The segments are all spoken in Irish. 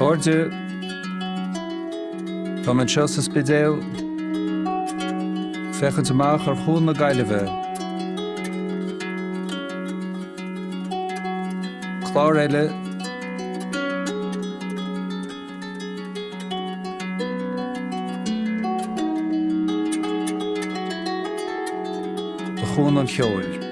Cairde, Tá mé anseo sa Spidéal, féachaint amach ar Chuan na Gaillimhe. Clár eile de Chuan an Cheoil.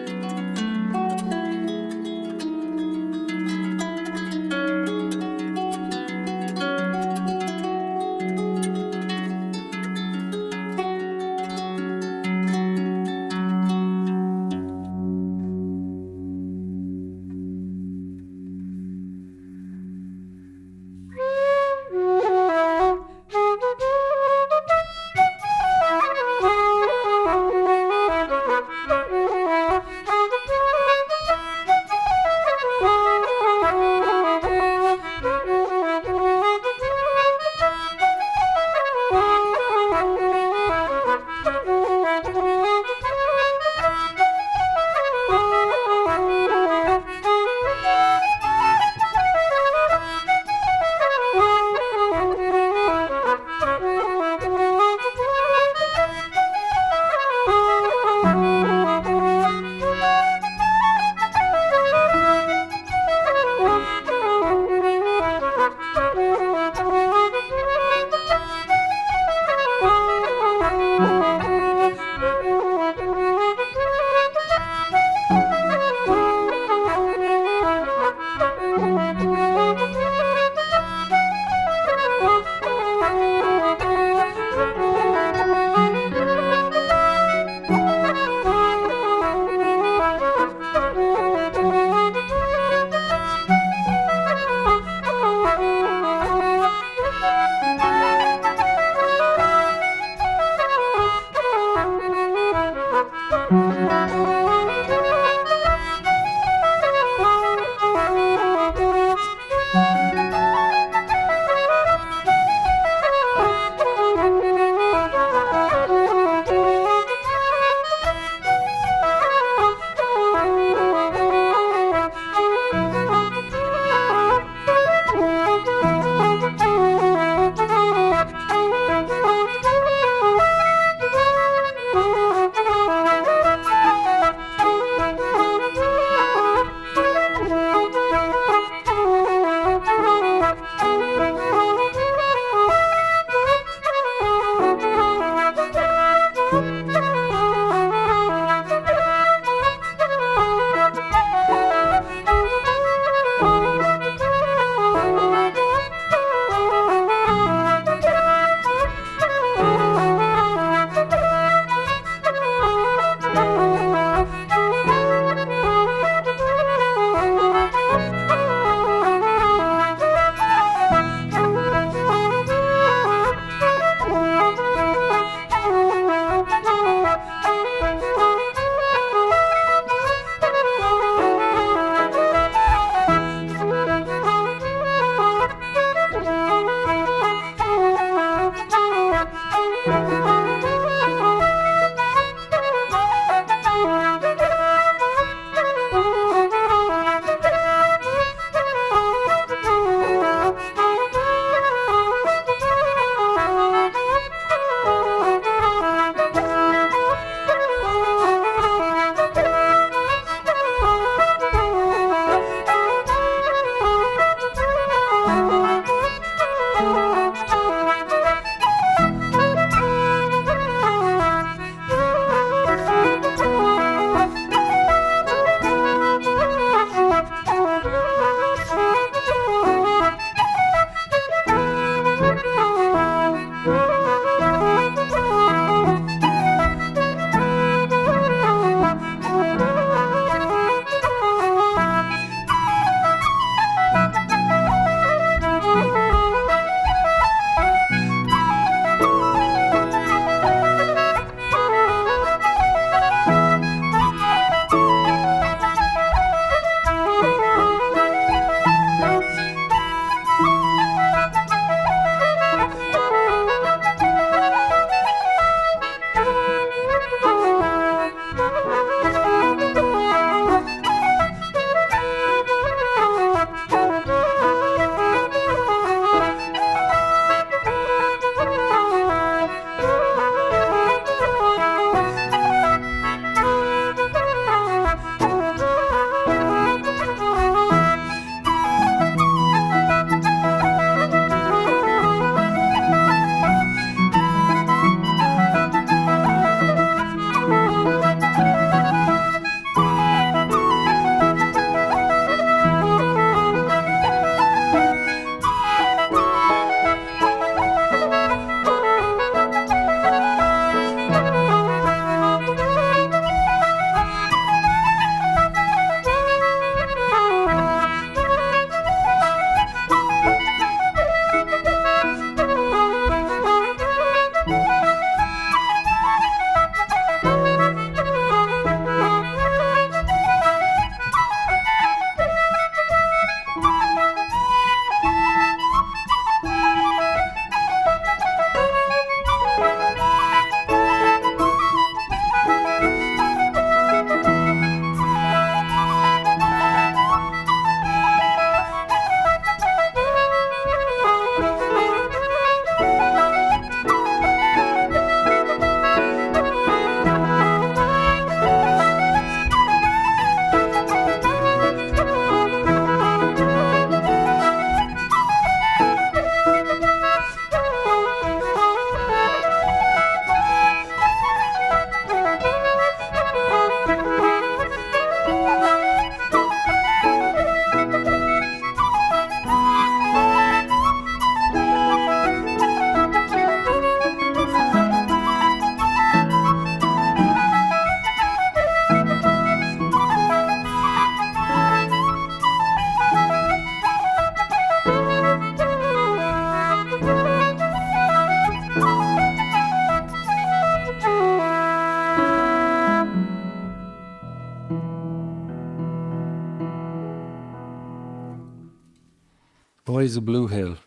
Boys of Blue Hill.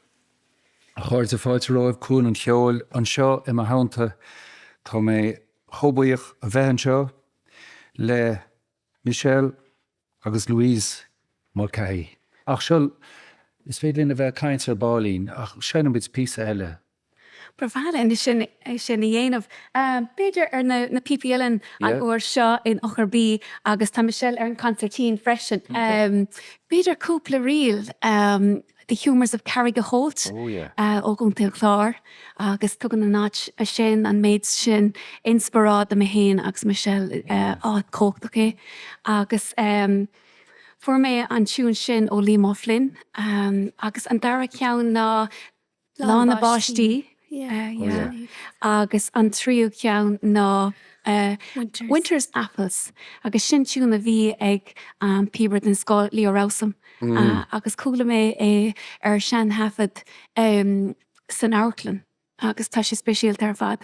A chairde, fáilte romhaibh Cuan an Cheoil anseo i mo theannta. Tá mé chomh buíoch a bheith anseo le Michelle agus Louise Mulcahy. Ach seo, is féidir linn a bheith ag caint ar baillín, ach seinneann muid píosa eile. Ba bhreá linn sin é sin a dhéanamh. B'fhéidir ar na píopaí uilleann an uair seo in eochair B agus tá Michelle ar an consairtín freisin. B'fhéidir cúpla ríl, The Humours of Carrigaholt ó gContae an Chláir agus tugann an áit sin an méid sin inspioráid do mé féin agus Michelle, áit chumhachtach é. Agus fuair mé an tiún sin ó Liam O'Flynn agus an dara ceann ná Lá na bPáistí agus an tríú ceann ná Winter's Apples agus sin tiún a bhí ag an píobaire den scoth Leo Rowsome agus chuala mé é ar sean-thaifead san amharclann agus tá sé speisialta ar fad.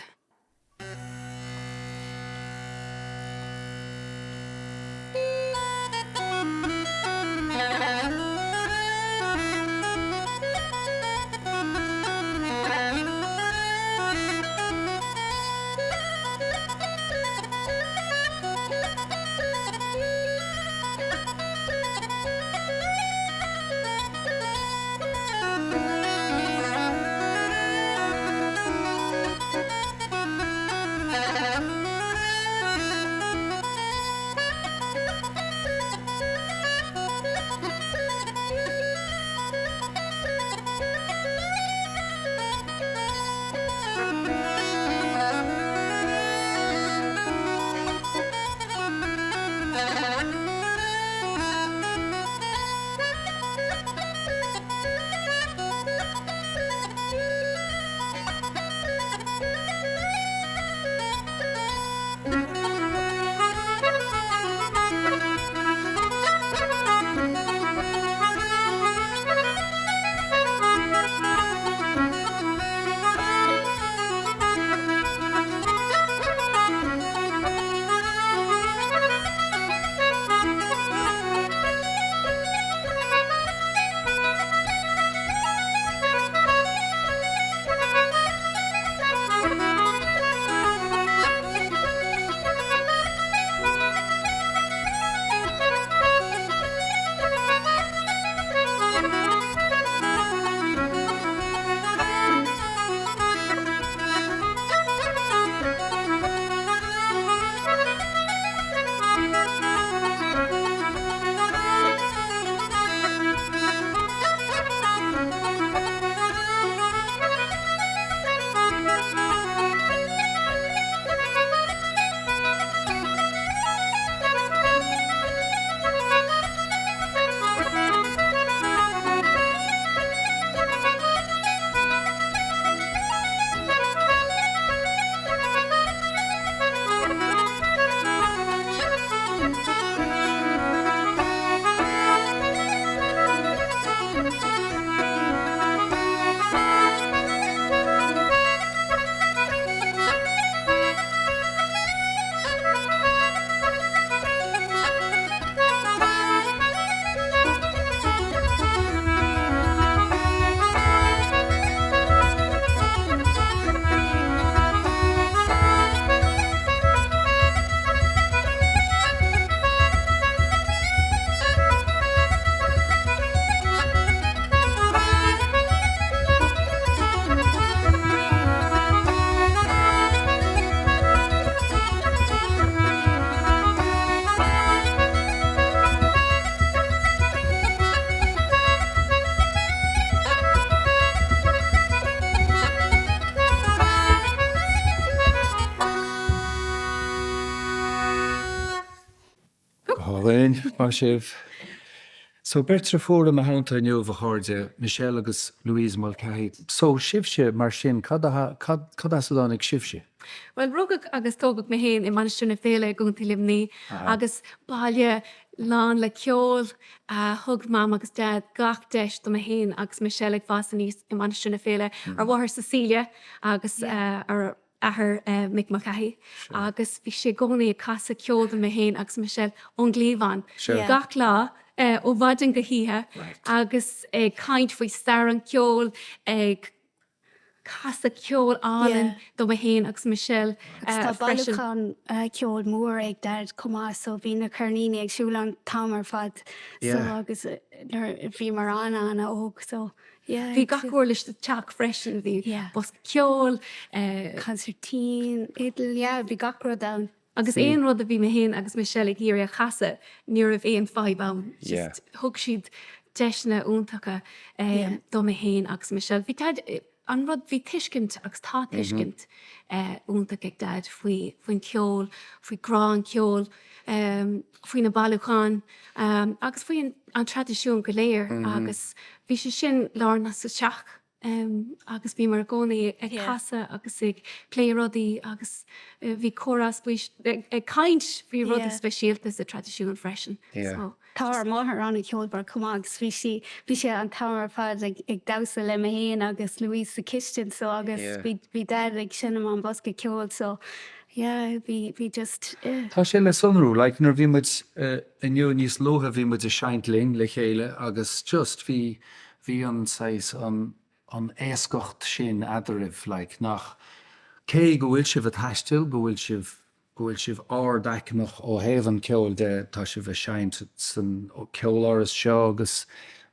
Go hálainn, maith sibh. So, beirt deirfiúr i mo theannta inniu, a chairde, Michelle agus Louise Mulcahy. So, sibhse, mar sin, cad cad as a dtáinig sibhse? Bhuel, rugadh agus tógadh mé féin i Mainistir na Féile i gContae Luimnigh agus baile lán le ceol. Thug Mam agus Deaid gach deis do mé féin agus Michelle ag fás aníos i Mainistir na Féile, ár mháthair Cecilia agus ár athair Mick Mulcahy agus bhí sé i gcónaí ag casadh ceoil do mé féin agus Michelle ón gcliabhán gach lá. ó mhaidin go hoíche agus ag caint faoi stair an cheoil, ag casadh ceol álainn do mé féin agus Michelle Agus tá freisin. bailiúchán ceoil mór ag Daid chomh maith so bhí na ceirníní ag siúl an t-am ar fad so agus nuair bhíomar an-an-óg so yeah. Bhí gach uirlis sa teach freisin, bhí bosca ceoil, Consairtín, fidil, yeah bhí gach rud ann. Agus aon rud a bhí mé féin agus Michelle ag iarraidh a chasadh, ní raibh aon fadhb ann. Just thug siad deiseanna iontacha do mé féin agus Michelle. Bhí Daid, an rud, bhí tuiscint agus tá tuiscint iontach ag Daid faoi, faoin cheol, faoi grá an cheoil, faoi na bailiúcháin agus faoi an traidisiún go léir agus bhí sé sin lárnach sa teach. agus bhíomar i gcónaí ag casadh agus ag plé rudaí agus bhí comhrá ag caint faoi rudaí speisialta sa traidisiún freisin. So. Tá ár máthair an-cheolmhar chomh maith agus bhí sí, bhí sí an t-am ar fad ag ag damhsa le mé féin agus Louise sa chistin so agus bhí bhí Dad ag seinm an bosca ceoil so yeah bhí bhí just eh. Tá sé le sonrú, like nuair a bhí muid inniu níos luaithe bhí muid ag seinnt linn le chéile agus just bhí Bhí an saghas, an, an éascacht sin eadraibh, like, nach, cé go bhfuil sibh a' taisteal, go bhfuil sibh, go bhfuil sibh ard-aicmeach ó thaobh an ceoil de, tá sibh a' seinnt san ceoláras seo agus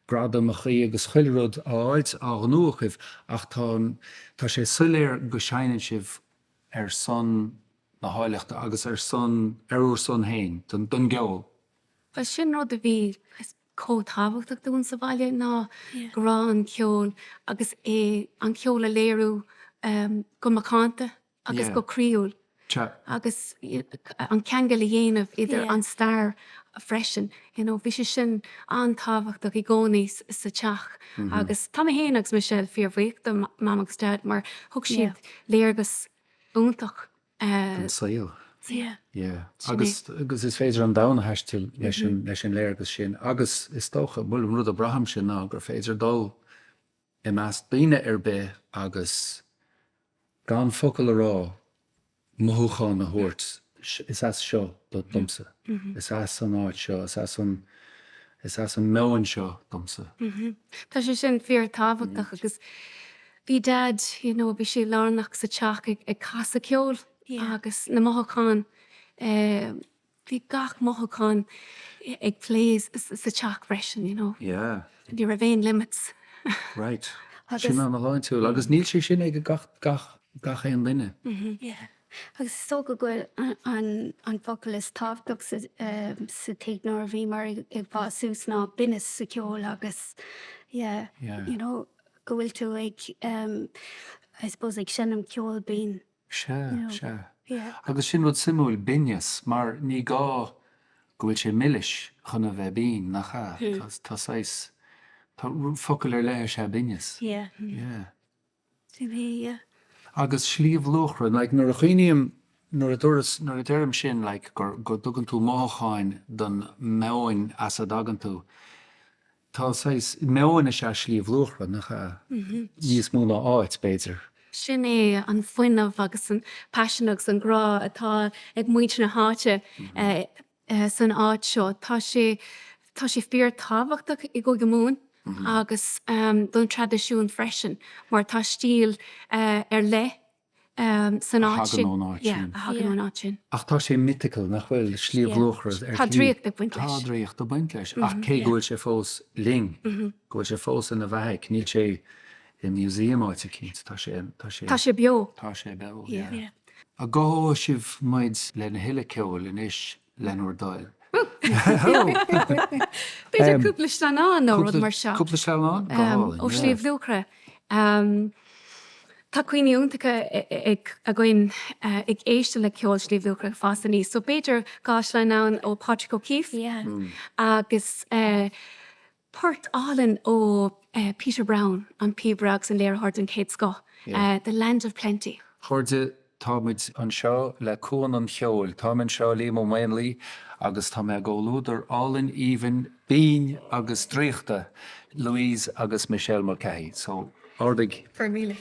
gradamachaí agus chuile rud á fháilt, á ghnóthú agaibh ach tá an, tá sé soiléir go seinneann sibh ar son na háilleachta agus ar son, ar bhur son féin, don, don gceol. Bhuel sin rud a bhí chomh tábhachtach dúinn sa bhaile ná grá an cheoil agus é an ceol a léiriú go macánta agus go croíúil agus an ceangal a dhéanamh idir an stair freisin. You know, bhí sé sin an-tábhachtach i gcónaí sa teach agus tá mé féin agus Michelle fíorbhuíoch do Mam agus Dad mar thug siad léargas iontach den saol. Yeah. Agus agus is féidir an domhan a thaisteal leis an leis an léargas sin agus is dócha, bhuel an rud a braithimse ná gur féidir dul i measc daoine ar bith agus gan focal a rá, mothúchán a thabhairt, is as seo domsa, is as an áit seo, is as an is as an meon seo domsa. Tá sé sin fíor-tábhachtach agus Bhí Dad, you know, bhí sé lárnach sa teach ag, ag casadh ceoil agus na mothúcháin, eh, bhí gach mothúchán ag plé sa teach freisin, you know. Yeah. Ní raibh aon limits. Right. Sin an-shláintiúil agus níl sé sin ag gach, gach, gach aon duine. Yeah. Agus is dócha go bhfuil an, an focal is tábhachtach sa, sa tigh nuair a bhíomar ag, ag fás suas ná binneas sa cheol agus yeah, you know, go bhfuil tú ag I suppose ag seinm ceol binn. Sea, sea. Agus sin rud suimiúil, binneas, mar ní gá go bhfuil sé milis chun a bheith binn, nach ea? Tá saghas, tá focal ar leith is ea binneas. Yeah. Yeah. Sin é, yeah. Agus Sliabh Luachra, like nuair a chuimhním, nuair a dúras, nuair a deirim sin like gur, go dtugann tú mothúcháin don meon as a dtagann tú, Tá saghas meoin is ea Sliabh Luachra, nach ea? Níos mó ná áit, b'fhéidir. Sin é an fuinneamh agus an paisean agus an grá atá ag muintir na háite san áit seo. Tá sé, tá sé fíor-tábhachtach i gCúige Mumhan agus don traidisiún freisin mar tá stíl ar leith san áit sin. A thagann ón áit sin. A thagann ón áit sin. Ach tá sé mythical, nach bhfuil? Sliabh Luachra ar shlí. Tá draíocht ag baint leis. Tá draíocht ag baint leis. Ach cé go bhfuil sé fós linn, go bhfuil sé fós ina bheathaidh, níl sé i museum áit eicínt, tá sé, tá sé. Tá sé beo. Tá sé beo, yeah. An gcothóidh sibh muid lena thuilleadh ceoil anois lenúr dtoil? B'fhéidir cúpla sleamhnán nó rud mar seo. Cúpla sleamhnán? Go hálainn. Ó Shliabh Luachra. Tá cuimhní iontacha againn ag éisteacht le ceol Shliabh Luachra ag fás aníos. So b'fhéidir 2 sleamhnán ó Pádraic O'Keeffe agus Port álainn ó Peter Browne, an píobaire agus an léiritheoir den chéad scoth, The Land of Plenty. A chairde, tá muid anseo le Cuan an Cheoil. Táim anseo, Liam Ó Maonlaí, agus tá mé i gcomhluadar álainn aoibhinn, binn agus draíochta, Louise agus Michelle Mulcahy. So, ardaigh. Go raibh míle.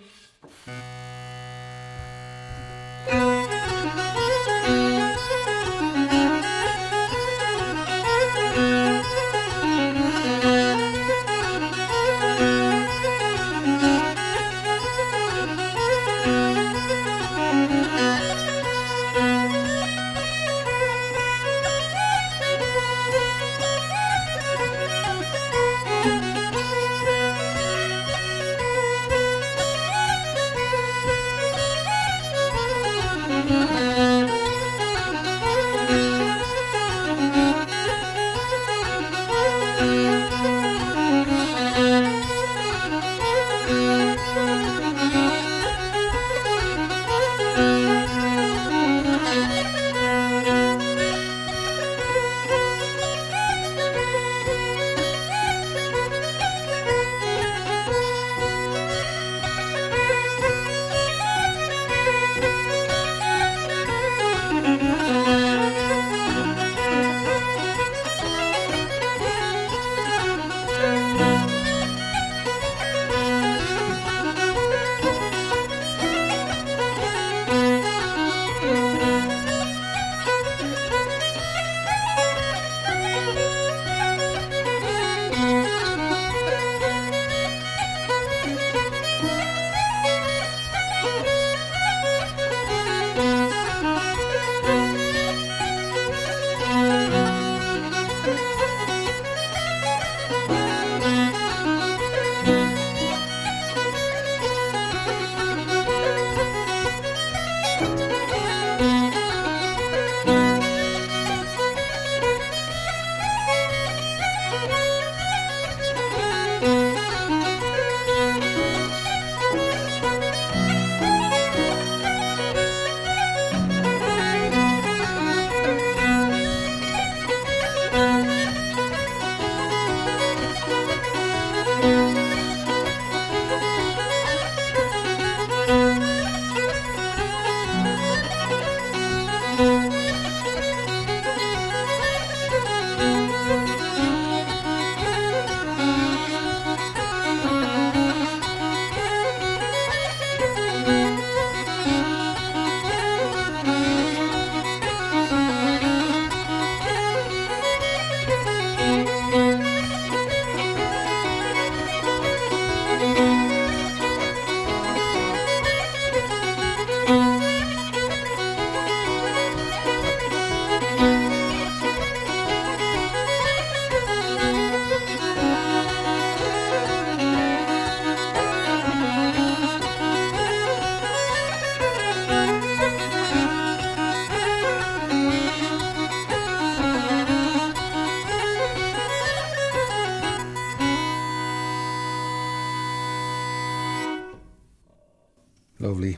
Lovely.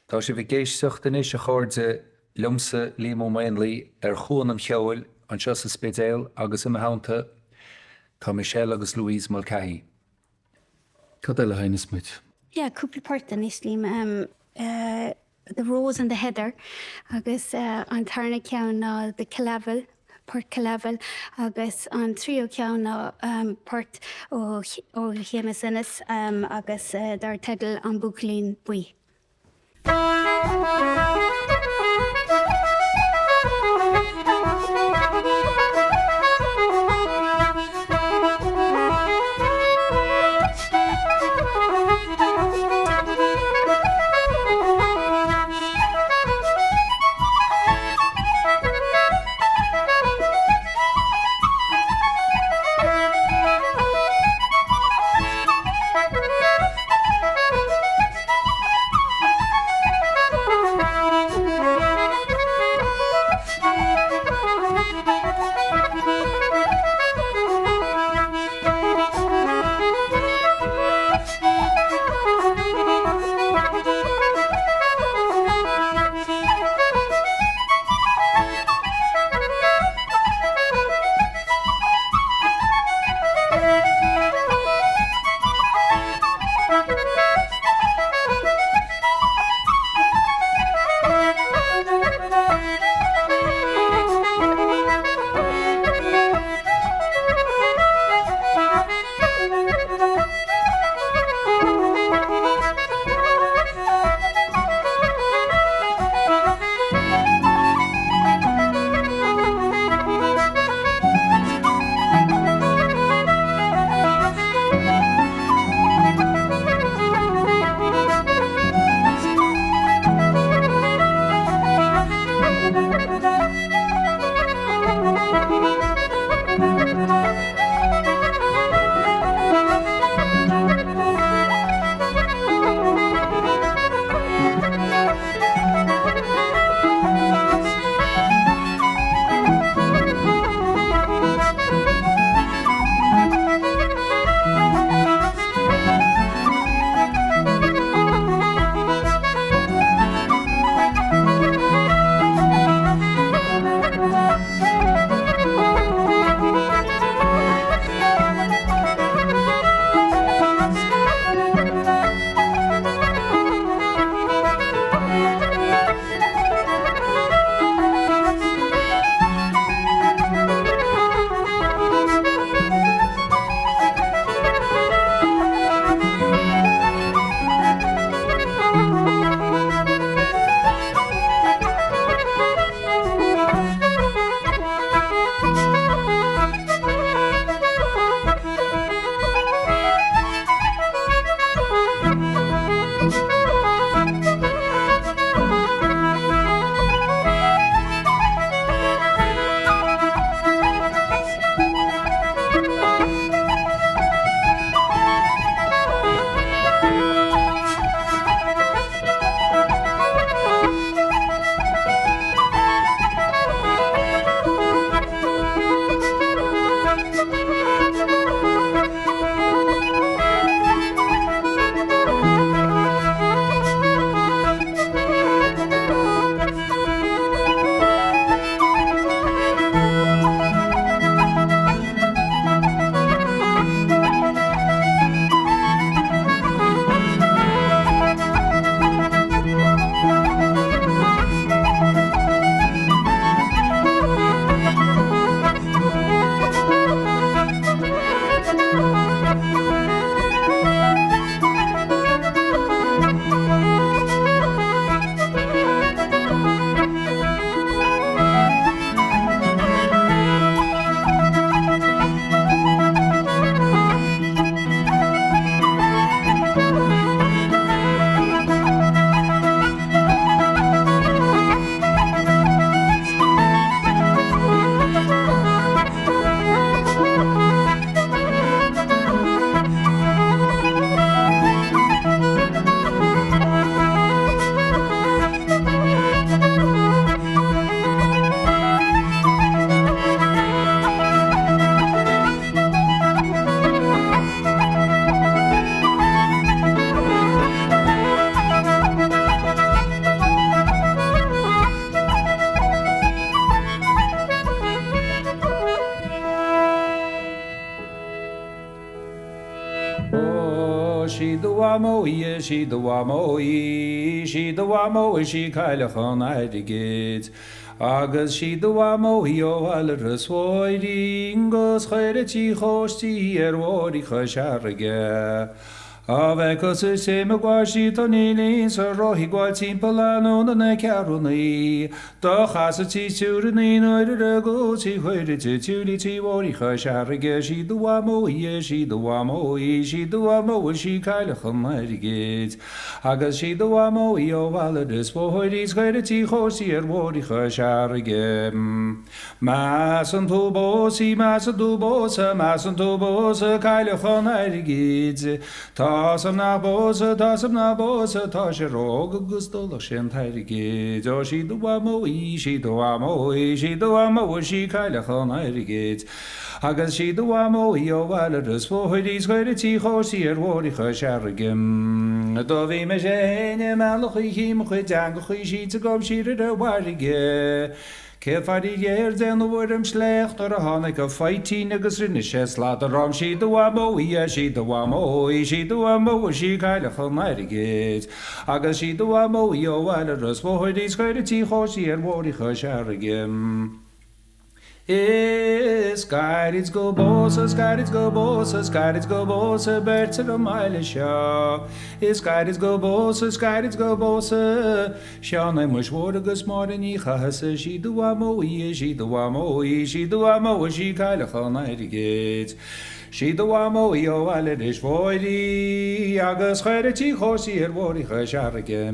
Tá sibh ag éisteacht anois, a chairde, liomsa, Liam Ó Maonlaí, ar Chuan an Cheoil, anseo sa Spidéal, agus i mo theannta tá Michelle agus Louise Mulcahy. Cad eile a sheinneas muid? Yeah, cúpla port anois, Liam. The Rose and the Heather agus an tarna ceann ná The Killavil, Port Killavil agus an tríú ceann ná port ó Shéamus Ennis agus dar teideal An Buachaillín Buí. Sí do mhamó í, is í do mhamó í, 'Sí do mhamó is í cailleach an airgid. Agus sí do mhamó í ó bhaile Ros Mháirín 'gus chuir trí chóistí ar Mháirín Chois Fharraige. Á bheith cosa is téim ag gabháil sí tá níl sa rothaí gabháil timpeall anonn na ceathrúnaí. Do chasadh tí tiúranaí nuair a rugadh tí chuir tí tiúilí tí Mháirín Chois Fharraige sí do mhamó í sí do mhamó í sí do mhamó is sí cailleach an airgid. Agus sí do mhamó í ó bhaile Ros Mháirín 's chuir tí chóistí ar Mháirín Chois Fharraige. Measann tú pósadh, measann tú pósadh, measann tú pósadh cailleach an airgid. Tá's a'm nach bpósfaidh, tá's a'm nach bpósfaidh, tá sé ró-óg agus d'ólfadh sé an t-airgead. Ó sí do mhamó í, sí do mhamó í, sí do mhamó is sí cailleach an airgid. Agus sí do mhamó í ó bhaile Ros Mháirín 's chuir tí chóistí ar Mháirín Chois Fharraige. Do bhí mise fhéin i mbealach Uí Chí mo chuid eangachaí sínte agam siar ar an bhfarraige. Céad faraor déanadh orm sléacht nuair a tháinig an fáibhtín agus rinne sé slad orm. Sí do mhamó í, sí do mhamó í, sí do mhamó is sí cailleach an airgid. Agus sí do mhamó í ó bhaile Ros Mháirín 's chuir tí chóistí ar Mháirín Chois Fharraige. Is gairid go bpósadh, is gairid go bpósadh, is gairid go bpósadh beirt ar an mbaile seo. Is gairid go bpósadh, is gairid go bpósadh Seán Shéamuis Mhóir agus Máire Ní Chathasaigh, 'Sí do mhamó í, 'sí do mhamó í, 'sí do mhamó is í cailleach an airgid. 'Sí do mhamó í ó bhaile Ros Mháirín agus chuir tí chóistí ar Mháirín Chois Fharraige.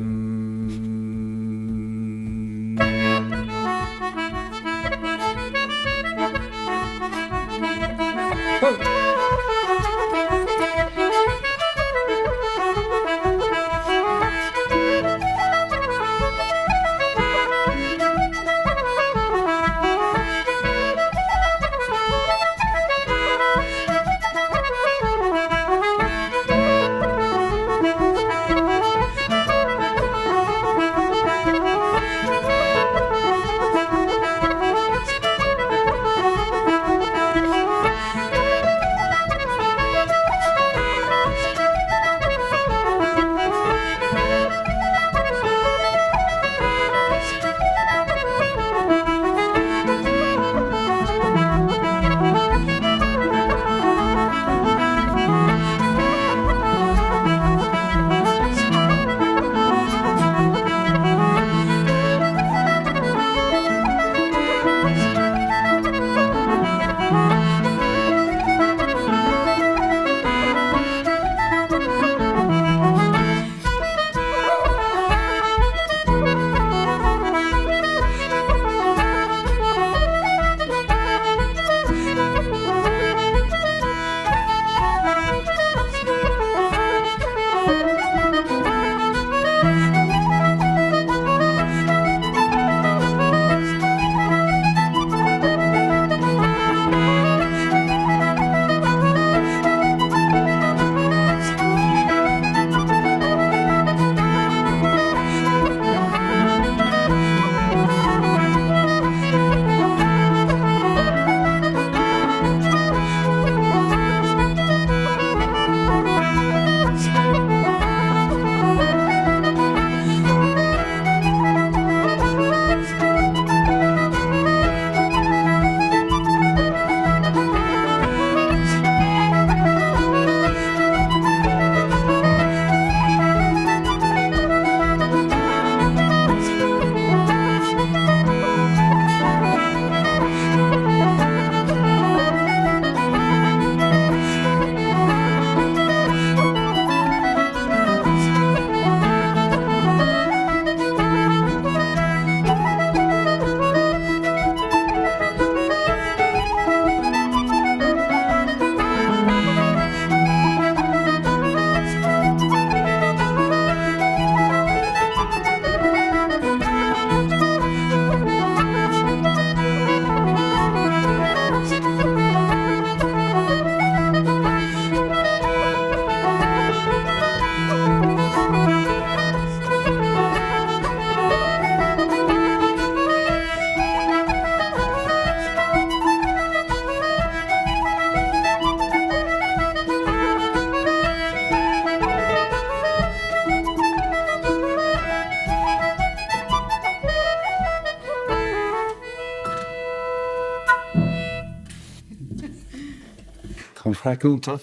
Tá an chraic iontach.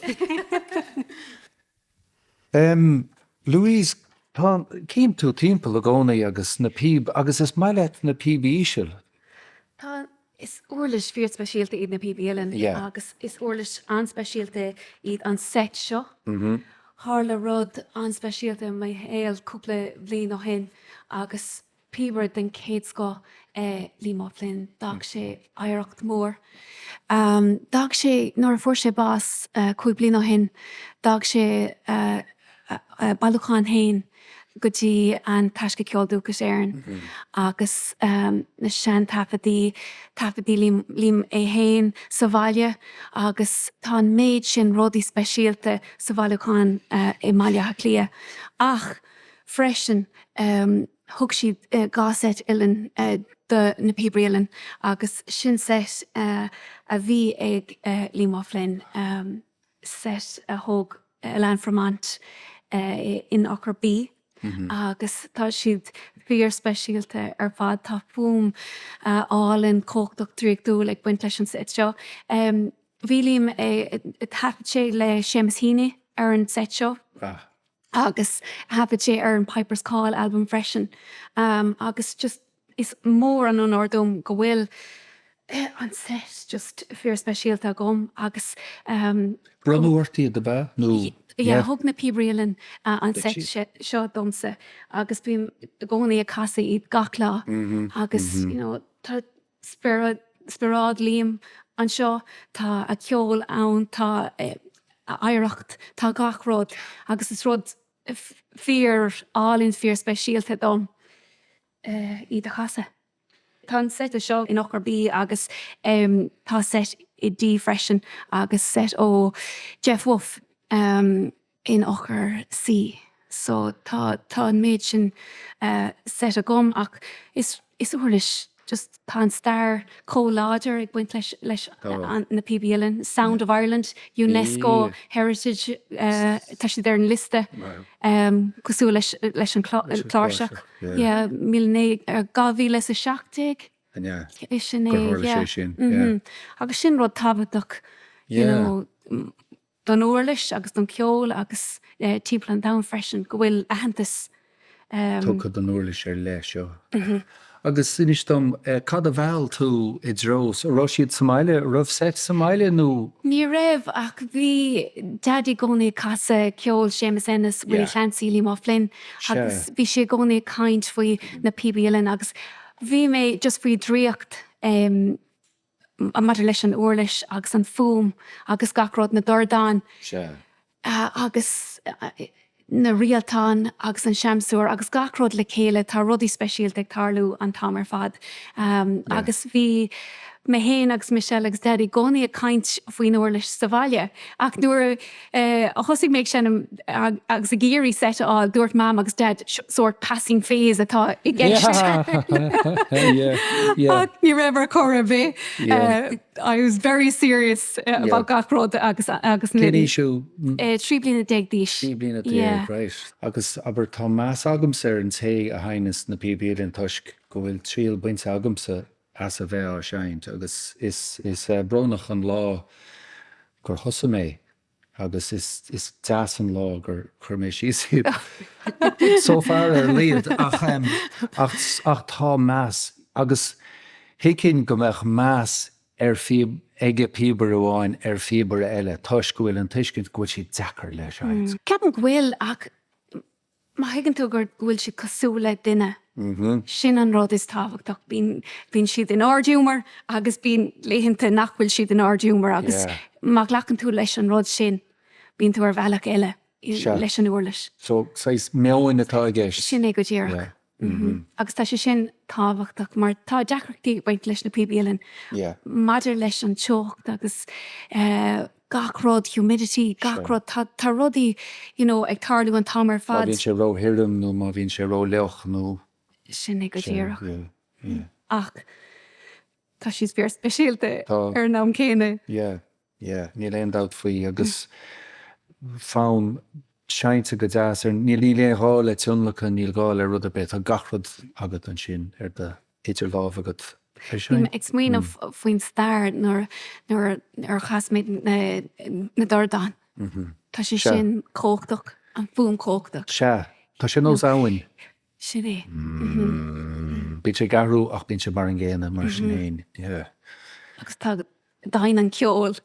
Louise, tá, cím tú timpeall i gcónaí agus na píob, agus is maith leat na píobaí íseal. Tá, is uirlis fíorspeisialta iad na píobaí uilleann agus is uirlis an-speisialta iad an seit seo. Tharla rud an-speisialta i mo shaol cúpla bliain ó shin agus Píobaire den chéad scoth é Liam O'Flynn. D'fhág sé oidhreacht mhór. D'fhág sé, nuair a fuair sé bás 5 bliana ó shin, d'fhág sé a bailiúchán féin go dtí an Taisce Ceol Dúchais Éireann agus na seantaifeadtaí, taifeadtaí Liam é féin sa bhaile agus tá an méid sin rudaí speisialta sa bhailiúchán i mBaile Átha Cliath. Ach freisin, Thug siad 2 seit uilleann do na Píobairí Uilleann agus sin seit a bhí ag Liam O'Flynn, seit a thóg Alain Fromont in eochair B agus tá siad fíorspeisialta ar fad. Tá fuaim álainn, cumhachtach, draíochtúil ag baint leis an seit seo. Bhí Liam, thaifead sé le Seamus Heaney ar an seit seo. agus thaifead sé ar an Piper's Call album freisin agus just is mór an onóir dom go bhfuil an set just fíorspeisialta agam agus. Bronnadh ort iad, ab ea? Nó? Yeah, thug na Píobairí Uilleann an set seo domsa agus bím i gcónaí ag casadh iad gach lá agus you know tá spiorad, spiorad Liam anseo, tá a cheol ann, tá a oidhreacht, tá gach rud agus is rud fíor álainn, fíor speisialta dom iad a chasadh. Tá an set seo in eochair B agus tá set i D freisin agus set ó Jeff Wolfe. in eochair C. So tá tá an méid sin set agam ach is is uirlis just tá an stair chomh láidir ag baint leis leis na píobaí uilleann. Sound of Ireland, UNESCO Heritage tá siad ar an liosta cosúil leis leis an cláirseach. Yeah, 2017 sin é yeah. Agus sin rud tábhachtach you know don uirlis agus don cheol agus timpeall an domhain freisin, go bhfuil aitheantas. tugtha don uirlis ar leith seo. Agus inis dom, cad a mheall tú i dtreo, an raibh siad sa mbaile, an raibh seit sa mbaile nó? Ní raibh ach bhí Daidí i gcónaí ag casadh ceol Séamus Ennis, Willie Clancy, Liam O'Flynn agus bhí sé i gcónaí ag caint faoi na píobaí uilleann agus bhí mé just faoi draíocht maidir leis an uirlis agus an fuaim agus gach rud, na dordáin agus na rialtáin agus an seamsúr agus gach rud le chéile, tá rudaí speisialta ag tarlú an t-am ar fad. Agus bhí mé féin agus Michelle agus Daidí i gcónaí ag caint faoin uirlis sa bhaile ach nuair a thosaigh mé ag seinm agus ag iarraidh seit a fháil, dúirt Mam agus Daid sórt passing phase atá i gceist. Ach ní raibh ar chor ar bith. I was very serious about gach rud agus agus. Cén aois thú? 13 bliana d'aois. 13 bliana déag, right. Agus abair, tá meas agamsa ar an té a sheinneas na píobaí uilleann toisc go bhfuil triail bainte agamsa as a bheith á seinnt agus is is brónach an lá gur thosaigh mé agus is is deas an lá gur chuir mé síos iad. So far ar a laghad ach ach ach tá meas agus thuigfinn go mbeadh meas ar phíob ag píobaire amháin ar phíobaire eile toisc go bhfuil an tuiscint go bhfuil siad deacair le seinnt. Ceapaim go bhfuil ach Má thuigeann tú gur go bhfuil siad cosúil le duine, sin an rud is tábhachtach. Bíonn, bíonn siad in ardghiúmar agus bíonn laethanta nach bhfuil siad in ardghiúmar agus má ghlacann tú leis an rud sin, bíonn tú ar bhealach eile leis an uirlis. So, saghas meoin atá i gceist. Sin é go díreach. Agus tá sé sin tábhachtach mar tá deacrachtaí ag baint leis na píobaí uilleann maidir leis an teocht agus gach rud, humidity, gach rud, tá tá rudaí you know ag tarlú an t-am ar fad. Má bhíonn sé ró-thirim nó má bhíonn sé ró-fhliuch nó. Sin é go díreach. Ach tá siad fíorspeisialta ar an am céanna. Yeah. Yeah, níl aon dabht faoi agus fonn seinnte go deas ar, níl níl aon ghá le tionlacan, níl gá le rud ar bith, tá gach rud agat ansin ar do, idir lámha agat. Bhí mé ag smaoineamh faoin stair nuair nuair a chas mé na dordáin. Tá sé sin cumhachtach, an fuaim cumhachtach. Sea. Tá sé nós abhainn. Sin é. Bíonn sé ag athrú ach bíonn sé mar an gcéanna mar sin féin. Yeah. Agus tá doimhne an ceoil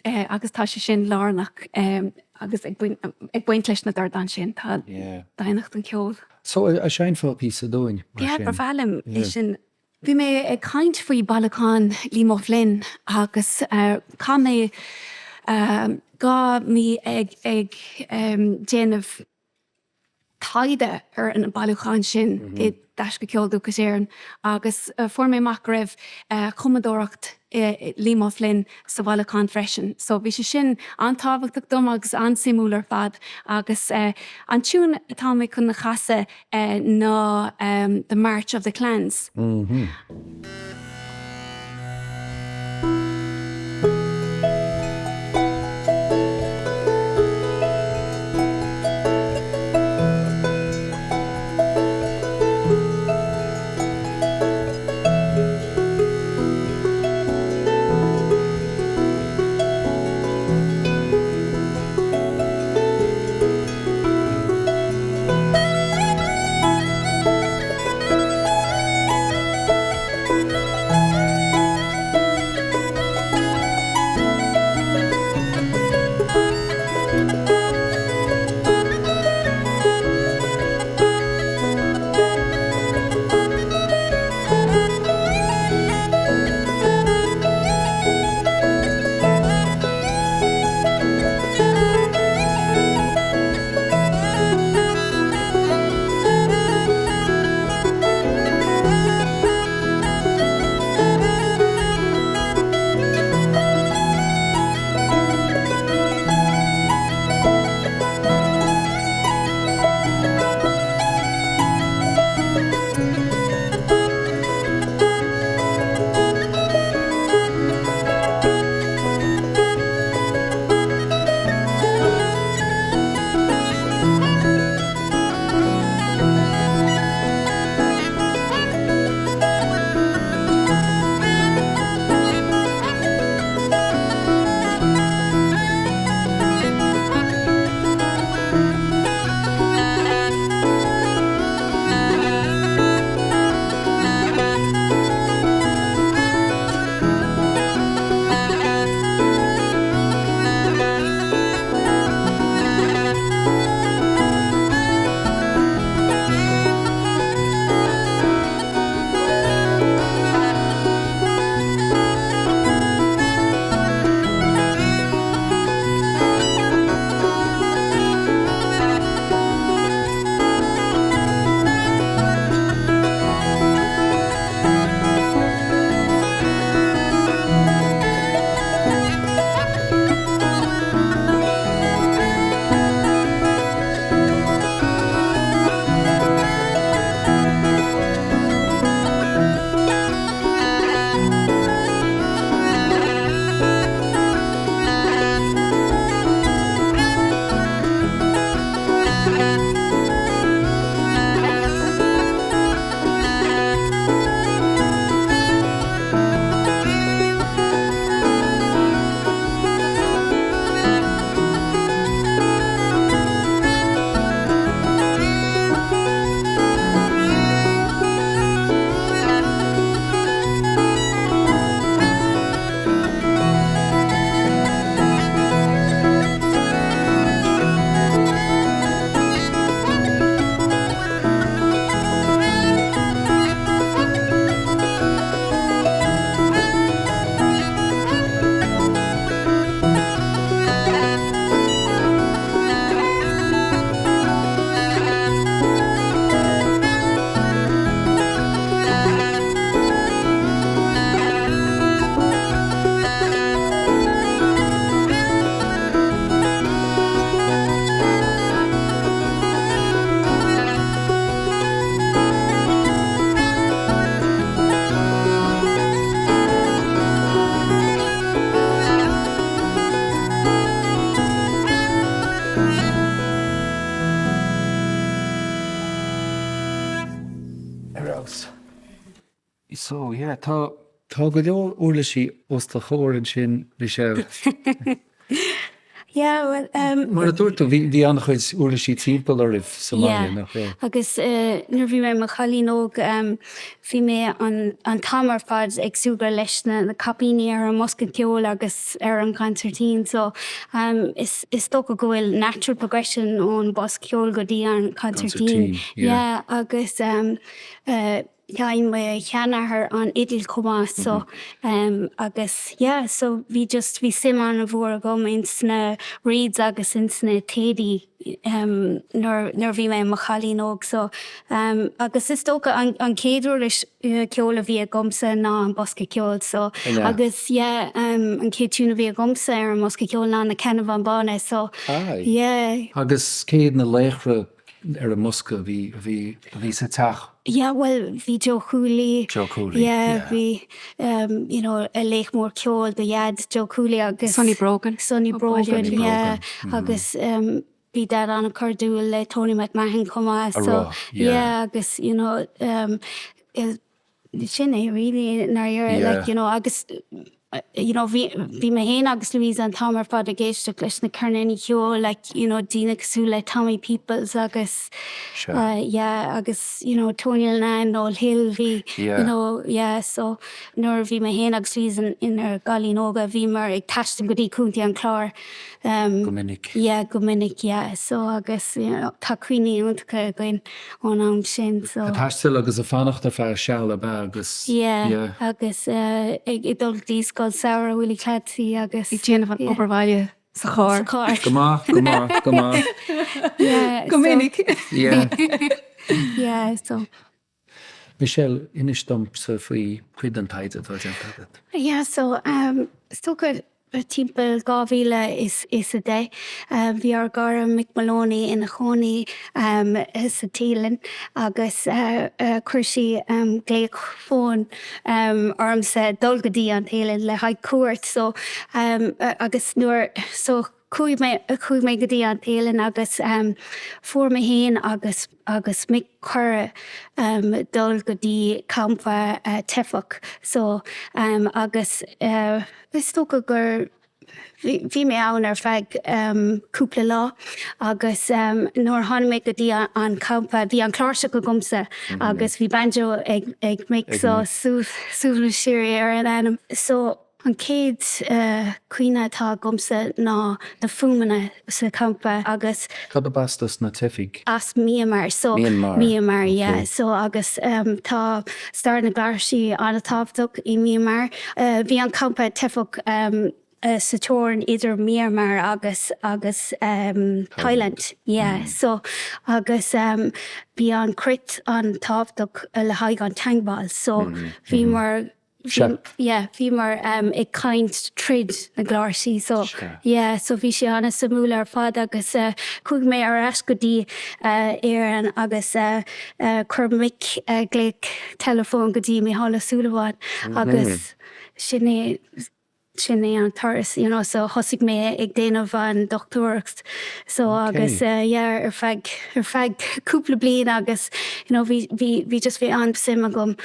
agus tá sé sin lárnach agus ag baint leis na dordáin sin, tá doimhneacht an cheoil. So, an seinnfeá píosa dúinn mar sin? Yeah, ba bhreá liom é sin. Bhí mé ag caint faoi bailiúchán Liam O'Flynn agus chaith mé 2 mí ag déanamh taighde ar an bailiúchán sin i dTaisce Ceol Dúchais Éireann agus fuair mé amach go raibh cumadóireacht Liam O'Flynn sa bhailiúchán freisin. So bhí sé sin an-tábhachtach dom agus an-suimiúil ar fad agus an tiún atá mé chun a chasadh ná The March of the Clans. So, yeah, tá, tá go leor uirlisí os do chomhair ansin, Michelle. Yeah, well, um. Mar a dúirt tú, bhí, bhí an-chuid uirlisí timpeall oraibh sa mbaile, nach raibh? Yeah, agus nuair a bhí mé i mo chailín óg, bhí mé an, an t-am ar fad ag súgradh leis na, na caipíní ar an mbosca ceoil agus ar an gconsairtín, so, is, is dócha go bhfuil natural progression ón bosca ceoil go dtí an consairtín. Consairtín, yeah. Yeah, agus, Sheinn mo sheanathair an fhidil chomh maith so agus yeah so bhí just bhí suim an-mhór agam ins na reeds agus ins na téadaí nuair nuair a bhí mé i mo chailín óg so agus is dócha an an chéad uirlis ceoil a bhí agamsa ná an bosca ceoil so agus yeah an chéad tune a bhí agamsa ar an mbosca ceoil ná na Ceannabháin Bána so yeah. Agus cé hiad na laochra ar an mbosca a bhí, a bhí, a bhí sa teach? Yeah, bhuel, bhí Joe Cooley. Joe Cooley, yeah. Yeah, bhí, um, you know, laoch mór ceoil do Dhaid, Joe Cooley agus. Sonny Brogan. Sonny Brogan, Sonny Brogan, yeah. Agus, um, bhí Dad an-chairdiúil le Tony McMahon chomh maith, so. A raibh, yeah. Yeah, agus, you know, um, sin é really i ndáiríre, like, you know, agus, you know, bhí, bhí mé féin agus Louise an t-am ar fad ag éisteacht leis na ceirníní ceoil, like, you know, daoine cosúil le Tommy Peoples agus, yeah, agus, you know, Tony Linnane, Noel Hill, bhí, you know, yeah, so nuair a bhí mé féin agus Louise inár gcailíní óga, bhíomar ag taisteal go dtí Contae an Chláir, Go minic. Yeah, go minic, yeah, so agus, you know, tá cuimhní iontacha againn ón am sin, so. Ag taisteal agus ag fanacht ar feadh seal ab ea agus, yeah. Yeah, agus ag dul go dtí Scoil Samhraidh Willie Clancy agus. Ag déanamh an obair bhaile sa charr. Sa charr. Go maith, go maith, go maith. Yeah, so. Go minic. Yeah. Yeah, so. Michelle, inis domsa faoi chuid den taighde atá déanta agat. Yeah, so, is dócha timpeall 2010, bhí ár gcara Mick Moloney ina chónaí sa Téalainn agus chuir sí glaoch fóin ormsa dul go dtí an Téalainn le haghaidh cuairt so agus nuair so Chuaigh mé, chuaigh mé go dtí an Téalainn agus fuair mé féin agus agus Mick cuireadh dul go dtí campa teifeach so agus is dócha gur bhí mé ann ar feadh cúpla lá agus nuair a tháinig mé go dtí an campa bhí an chláirseach agamsa agus bhí banjo ag ag Mick so Suaimhneas Síoraí ar an anam so. An chéad chuimhne atá agamsa ná na fuaimeanna sa champa agus. Cad ab as dos na teifigh? As Myanmar so. Myanmar, Myanmar yeah so agus tá stair na gcláirsí an-tábhachtach i Myanmar. Bhí an campa teifeach sa teorainn idir Myanmar agus agus Thailand yeah so agus bhí an chreat an-tábhachtach le haghaidh an teagmháil so bhíomar Sea. Yeah, bhíomar ag caint tríd na gcláirsí so yeah, so bhí sé an-suimiúil ar fad agus chuaigh mé ar ais go dtí Éirinn agus chuir Mick glaoch teileafóin go dtí Mícheál Ó Súilleabháin agus sin é sin é an turas you know so thosaigh mé ag déanamh an dochtúireacht so agus yeah ar feadh ar feadh cúpla bliain agus you know bhí bhí bhí just bhí an-suim agam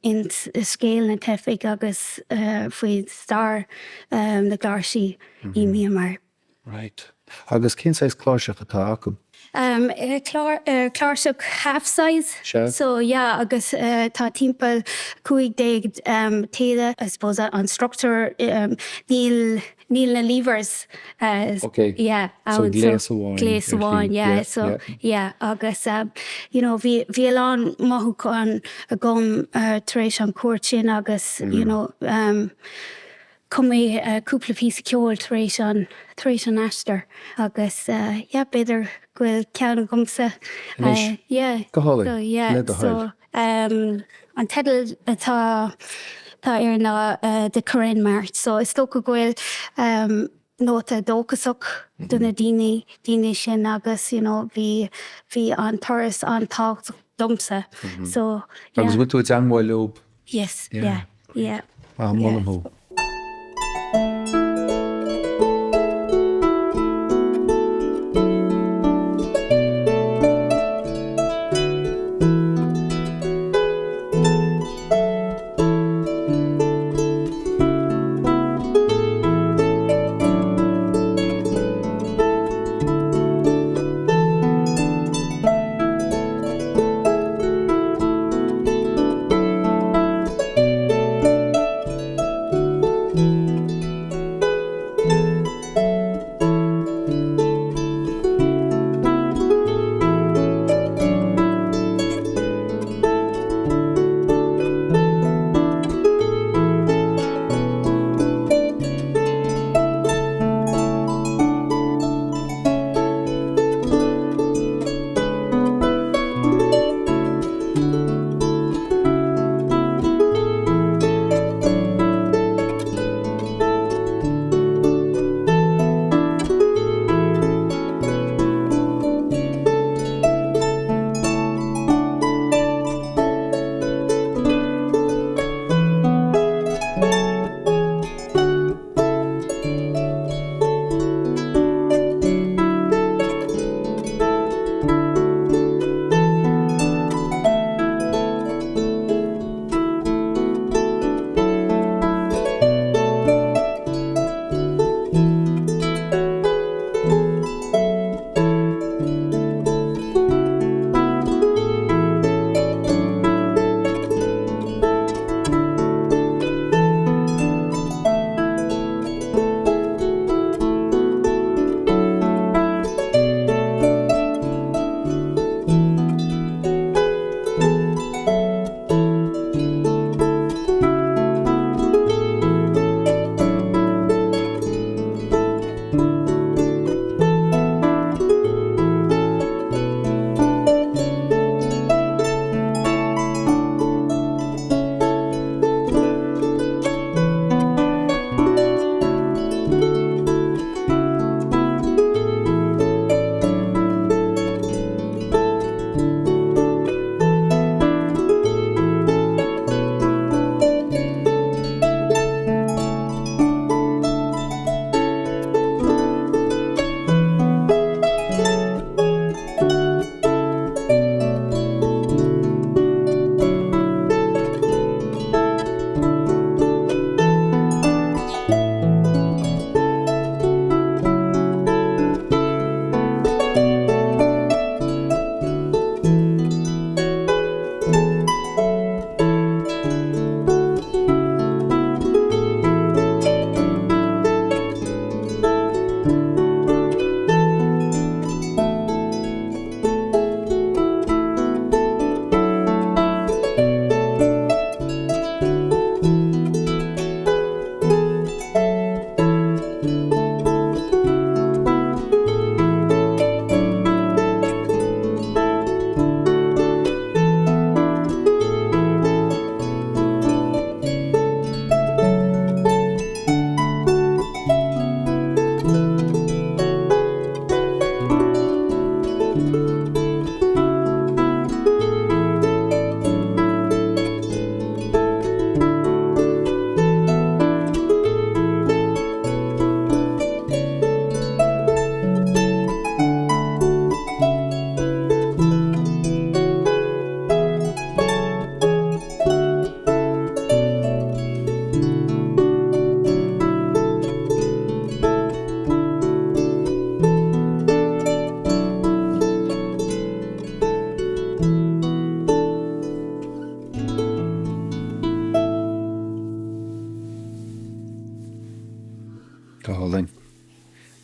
in scéal na teifigh agus faoi stair na gcláirsí i Myanmar. Right. Agus cén saghas cláirseach atá acu? Cláirseach half size. Sea. So yeah agus tá timpeall 15 téada I suppose an structúr níl Níl na levers Ok, yeah so ann so gléas amháin gléas ar amháin shlí, yeah yeah, so yeah. yeah agus you know bhí bhí a lán mothúchán agam tar éis an cuairt sin agus you know chum mé cúpla píosa ceoil tar éis an tar éis an aistir agus yeah b'fhéidir go bhfuil ceann agamsa Anois, yeah go hálainn, so yeah le do so thoil. An teideal atá air ná The Karen March. So is dócha go bhfuil nóta dóchasach do na daoine, daoine sin agus you know bhí, bhí an turas an-tábhachtach domsa. So yeah. Agus bhfuil tú i dteangmháil leo? Yes, yeah, yeah. Ah, molaim thú.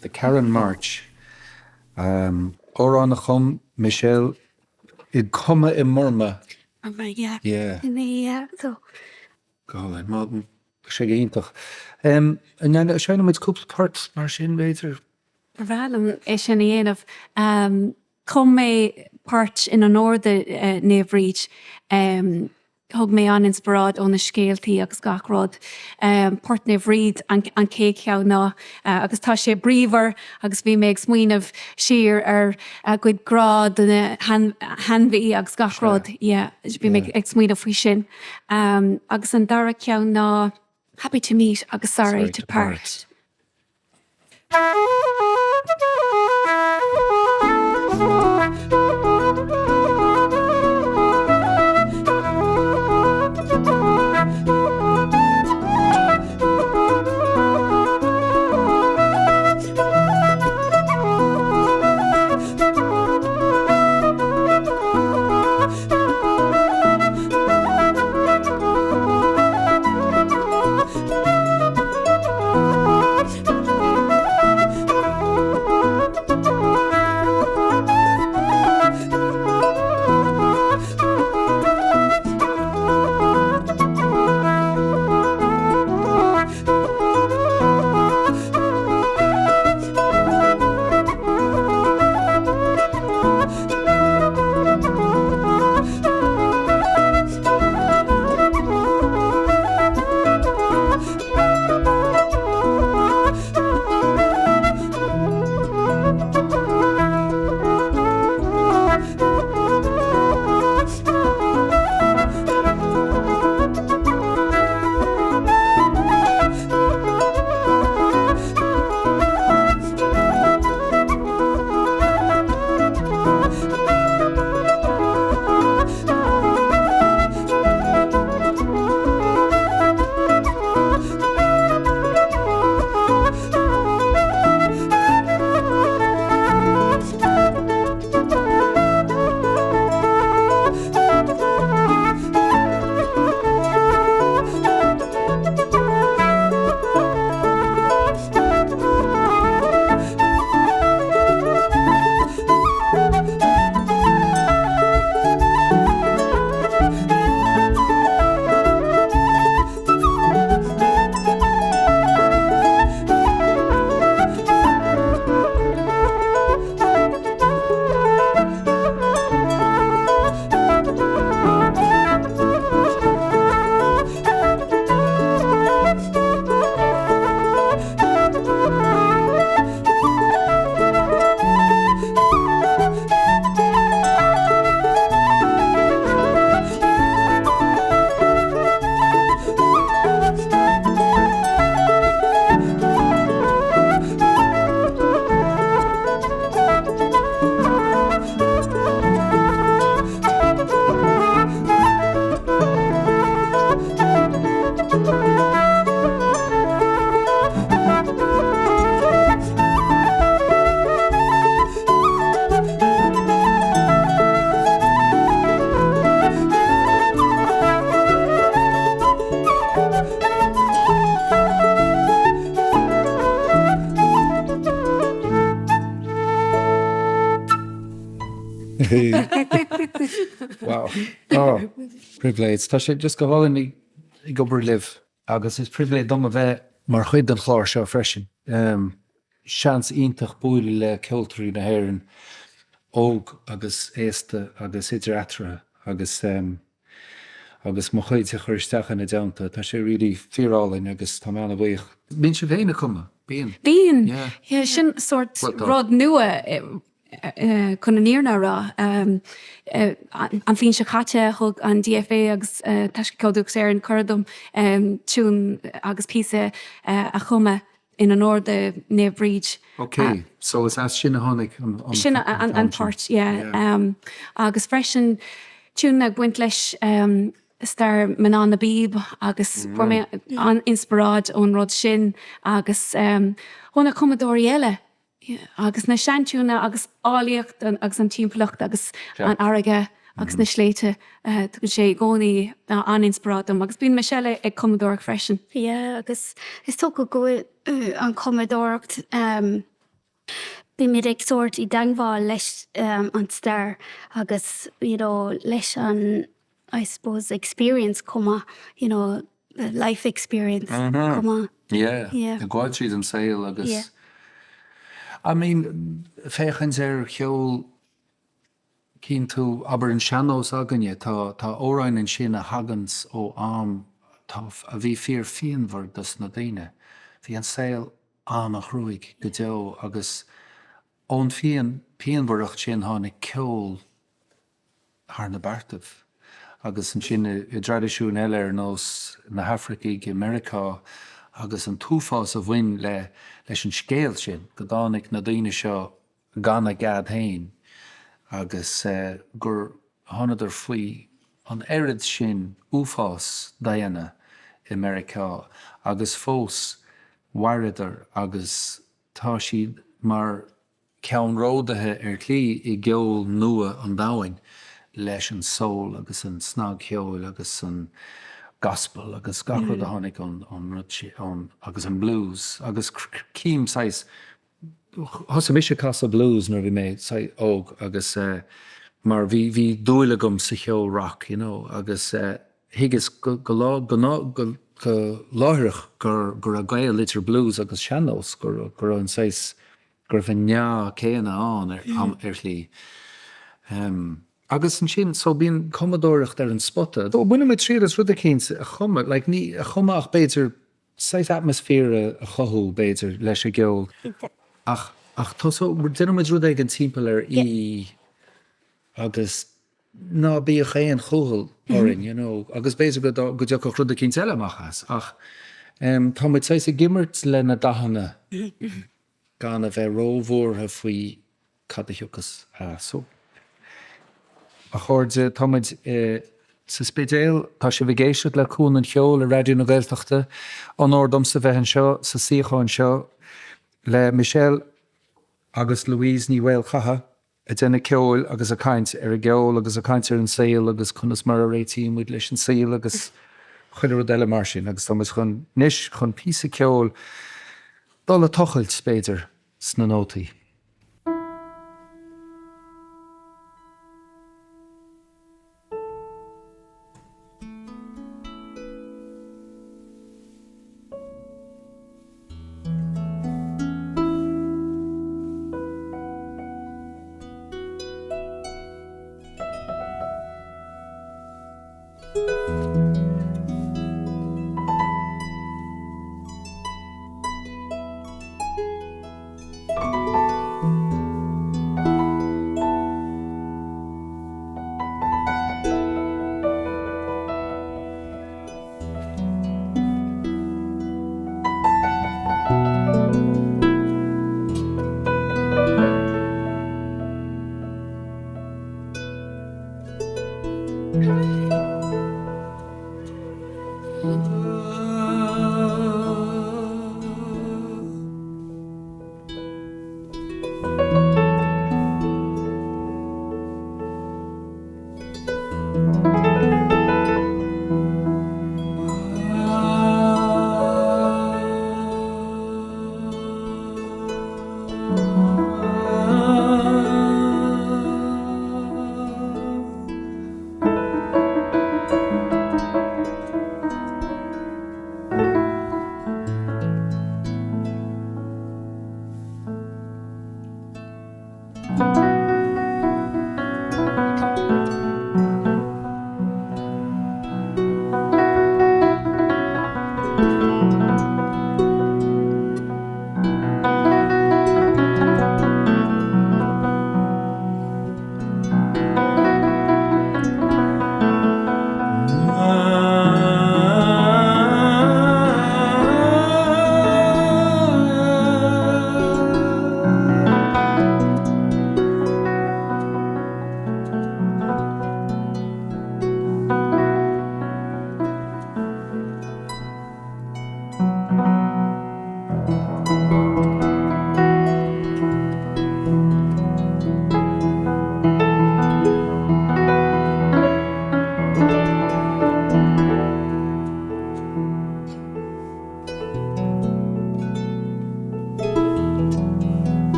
The Carron March. Amhrán a chum Michelle ag cumadh i mBurma. Burma, yeah. Yeah. Yeah, so. Go hálainn. Tá sé go hiontach. An seinnfidh muid cúpla port mar sin, b'fhéidir? Ba bhreá liom é sin a dhéanamh. Chum mé port in onóir do Naomh Bríd. Thug mé an-inspioráid ó na scéaltaí agus gach rud. Port Naomh Bríd an chéad cheann ná agus tá sé bríomhar agus bhí mé ag smaoineamh siar ar a gcuid grá do na hainmhí agus gach rud. Yeah, bhí mé ag smaoineamh faoi sin. Agus an dara ceann ná Happy to meet agus Sorry to part. Wow. Oh, pribhléid. Tá sé just go hálainn ag obair libh agus is pribhléid dom a bheith mar chuid den chlár seo freisin. Seans iontach bualadh le ceoltóirí na hÉireann, óg agus aosta agus idir eatarthu agus agus mo chuid a chur isteach ina dteannta. Tá sé really fíorálainn agus tá mé an-bhuíoch. Bíonn sibh féin ag cumadh? Bíonn. Bíonn. Yeah. Sin sórt rud nua chun an fhírinne a rá. An bhliain seo caite thug an DFA agus Taisce Ceoil Dúchas Éireann cuireadh dom tiún agus píosa a chumadh in onóir do Naomh Bríd. Ok, so is as sin a tháinig an Sin an port, yeah. Agus freisin tiún ag baint leis stair mná na bpíob agus fuair mé an-inspioráid ón rud sin agus ó na cumadóirí eile. Agus na seantiúna agus áilleacht agus an timpeallacht agus an fharraige agus na sléibhte, tugann sé i gcónaí an-inspioráid dom. Agus bíonn Michelle ag cumadóireacht freisin. Yeah, agus is dócha go bhfuil an chumadóireacht. Bímid ag sórt i dteangmháil leis an stair agus you know leis an I suppose experience chomh maith, you know life experience chomh maith. Yeah, ag gabháil tríd an saol agus I mean féachaint ar cheol Cíonn tú, abair an sean-nós againne, tá, tá amhráin ansin a thaganns ó am tá, a bhí fíor phianmhar dos na daoine. Bhí an saol an-chruaidh go deo agus ón phian, pianmhaireacht sin tháinig ceol thar na beartaibh. Agus ansin i, i dtraidisiúin eile ar nós na hAfracaigh i Meiriceá agus an t-uafás a bhain le, leis an scéal sin, go dtáinig na daoine seo gan a gcead féin agus gur thánadar faoi an oiread sin uafás daonna i Meiriceá agus fós mhaireadar agus tá siad mar cheannródaithe ar shlí i gceol nua an domhain leis an soul agus an snagcheol agus an gospel agus gach rud a tháinig ón rud sin agus an blues agus cím saghas Thosaigh mise ag casadh blues nuair a bhí mé saghas óg agus mar bhí bhí dúil agam sa cheol rock you know agus thuigeas go go go go go láithreach gur go raibh gaol idir blues agus sean-nós go raibh go raibh an saghas go raibh an meá céanna ann ar ar shlí. Agus ansin so bíonn cumadóireacht ar an spota. So baineann muid triail as rud eicínt a chumadh like ní a chumadh ach b'fhéidir saghas atmaisféar a chothú, b'fhéidir, leis an gceol. Ach, ach tá so, déanann muid rud éigin timpeall ar E agus ná bíodh aon chúthal orainn, you know, agus b'fhéidir go, go dtiocfadh rud eicínt eile amach as. Ach tá muid saghas ag imirt le na dathanna gan a bheith róbhuartha faoi cad a thiocfas as. So, a chairde, tá muid sa Spidéal, tá sibh ag éisteacht le Cuan an Cheoil ar Raidió na Gaeltachta. Onóir domsa bheith anseo sa suíochán seo le Michelle agus Louise Ní Mhaolchatha ag déanamh ceoil agus ag caint ar an gceol agus ag caint ar an saol agus conas mar a réitíonn muid leis an saol agus chuile rud eile mar sin agus tá muid chun anois chun píosa ceoil dul ag tochailt, b'fhéidir, sna nótaí.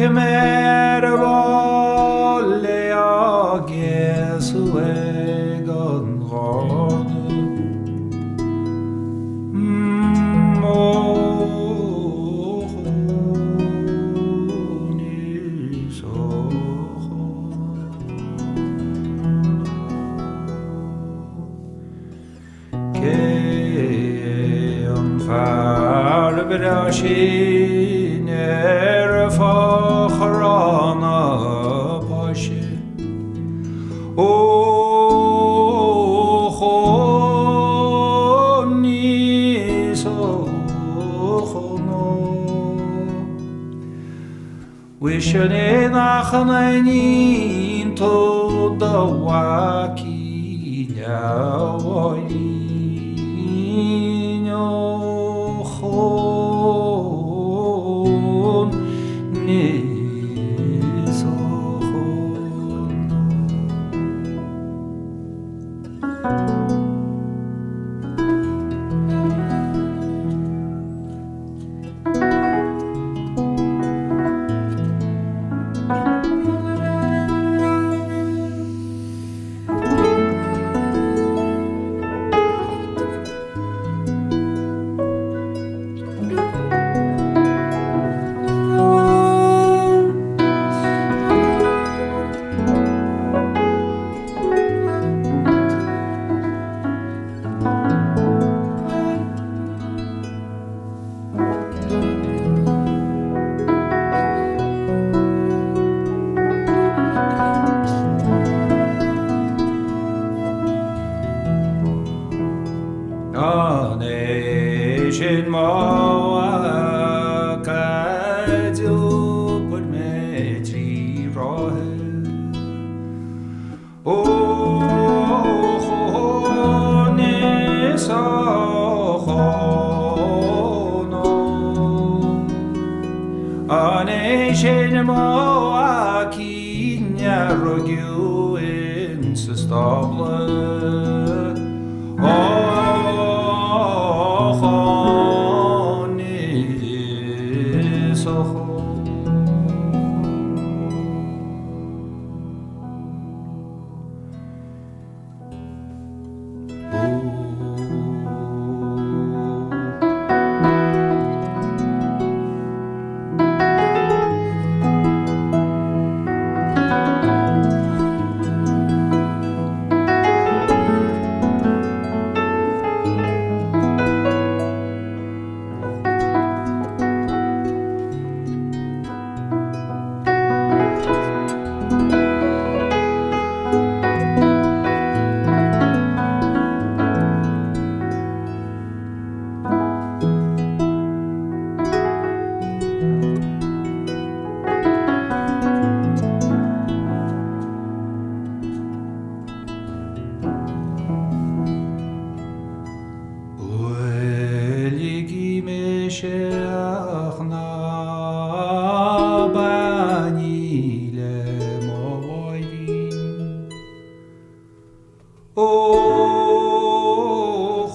Feicfidh mé ar ball é á gcéasadh ag an gharda. Mo chón is a chón. Cé é an fear breá sin ar fo-chorrán a bhoise? Ó chón is a chón ó. Mhuise an é nach n-aithníonn tú do mhaicín a Mháirín ó chón is ó chón. An é sin mo mhac a d'iompair mé 3 ráithe? Ó chón is a chón ó. An é sin mo mhaicín a rugadh insa stábla? Ó chón is a chón. Buailigí mise ach ná bainigí le mo Mháirín. Ó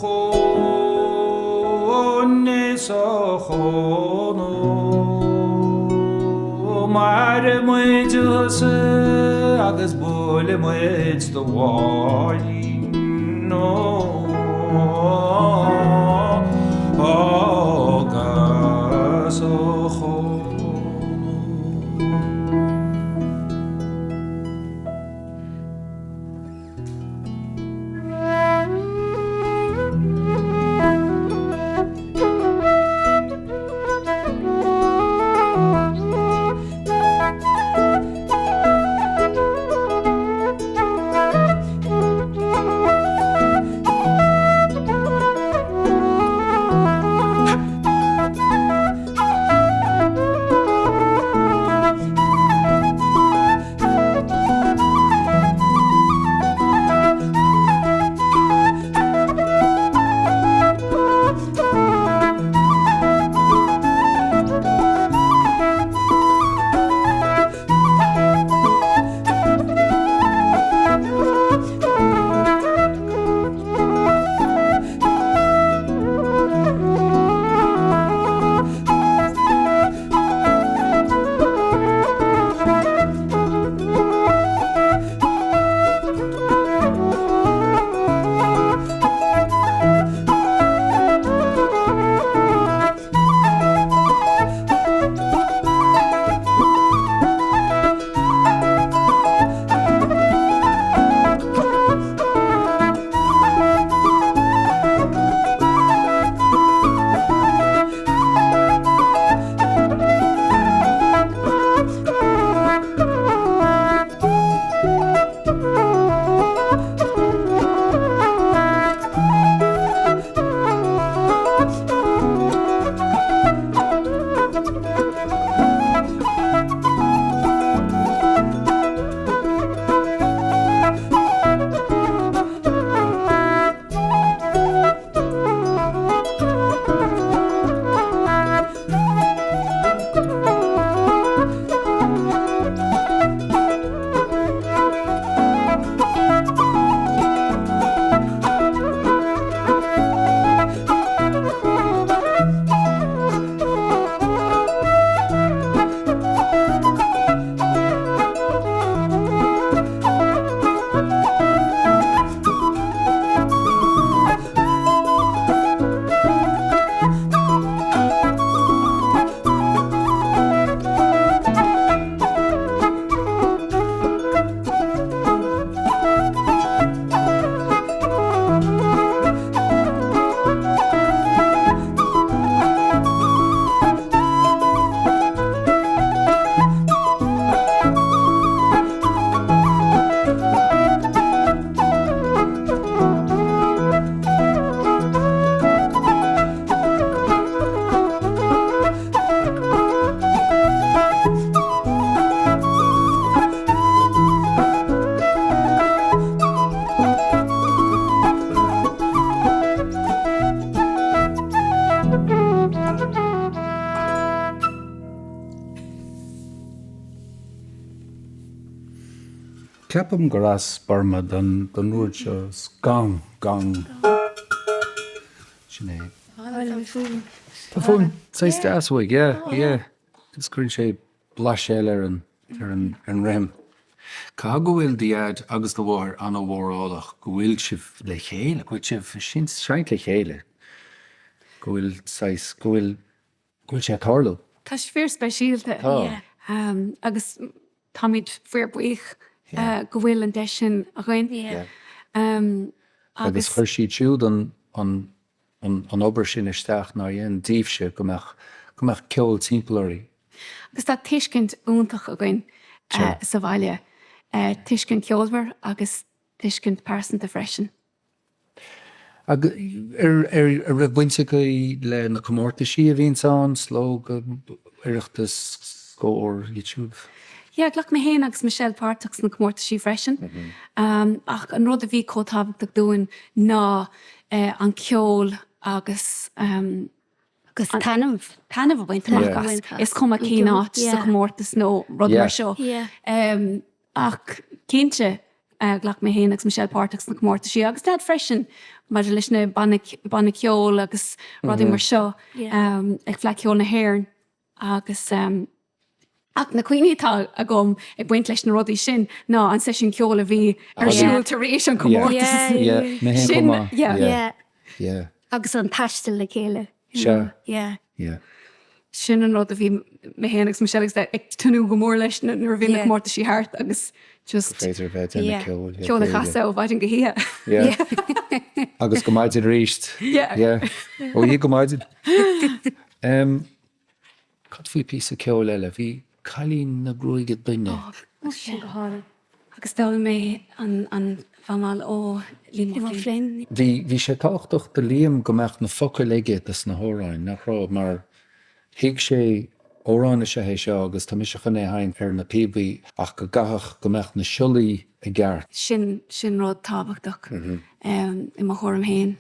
chón is a chón ó, Mairfidh muid thusa agus buailfidh muid do Mháirín ó. Agus ó chón ó. Ceapaim gur as Burma don rud seo, gong, gong. Sin é. Tá fuaim saghas deas uaidh, yeah, yeah. Just cuireann sé blaiseadh eile ar an, ar an, ar an rithim. Caithfidh go bhfuil do dhaid agus do mháthair an-mhórálach go bhfuil sibh le chéile, go bhfuil sibh ag seinnt le chéile, go bhfuil saghas, go bhfuil, go bhfuil sé ag tarlú. Tá sé fíor speisialta. Tá. Agus táimid fíor buíoch go bhfuil an deis sin againn. Yeah. Agus chuir siad siúd an, an, an obair sin isteach nár dhein daoibhse go mbeadh, go mbeadh ceol timpeall oraibh. Agus tá tuiscint iontach againn sa bhaile, tuiscint cheolmhar agus tuiscint pearsanta freisin. Agus ar, ar, an raibh baint agaibh le na comórtaisí a bhíonns ann, Slógadh, Oireachtas, Scór, iad siúd? Yeah, ghlac mé féin agus Michelle páirteach sna comórtaisí freisin. Ach an rud a bhí chomh tábhachtach dúinn ná an ceol agus Agus taitneamh. taitneamh a bhaint amach as. Is cuma cén áit sa chomórtas nó rud mar seo. Ach cinnte, ghlac mé féin agus Michelle páirteach sna comórtaisí agus Dad freisin maidir leis na banna ceoil agus rudaí mar seo ag Fleadh Cheoil na hÉireann agus Ach na cuimhní atá agam ag baint leis na rudaí sin ná an seisiún ceoil a bhí ar siúl tar éis an chomórtais. Sin, yeah. Agus an taisteal le chéile. Sea. Yeah. Sin an rud a bhí mé féin agus Michelle agus ag tnúth go mór leis nuair a bhí na comórtaisí thart agus just Gur féidir a bheith ag déanamh ceoil le ceol a chasadh ó mhaidin go hoíche. Yeah. Agus go maidin arís. Yeah. Yeah. Ó oíche go maidin. Cad faoi píosa ceoil eile? Bhí Cailín na Gruaige Doinne. Ó, sin go hálainn. Agus d'fhoghlaim mé an fhadhb ó Liam Ó Floinn. Bhí, bhí sé tábhachtach do Liam go mbeadh na focail aige dos na hamhráin, nach raibh? Mar thuig sé, amhrán is ea é seo agus tá mise chun é a sheinnt ar na píobaí ach go gcaithfeadh go mbeadh na siollaí i gceart. Sin, sin rud tábhachtach i mo thuairim féin.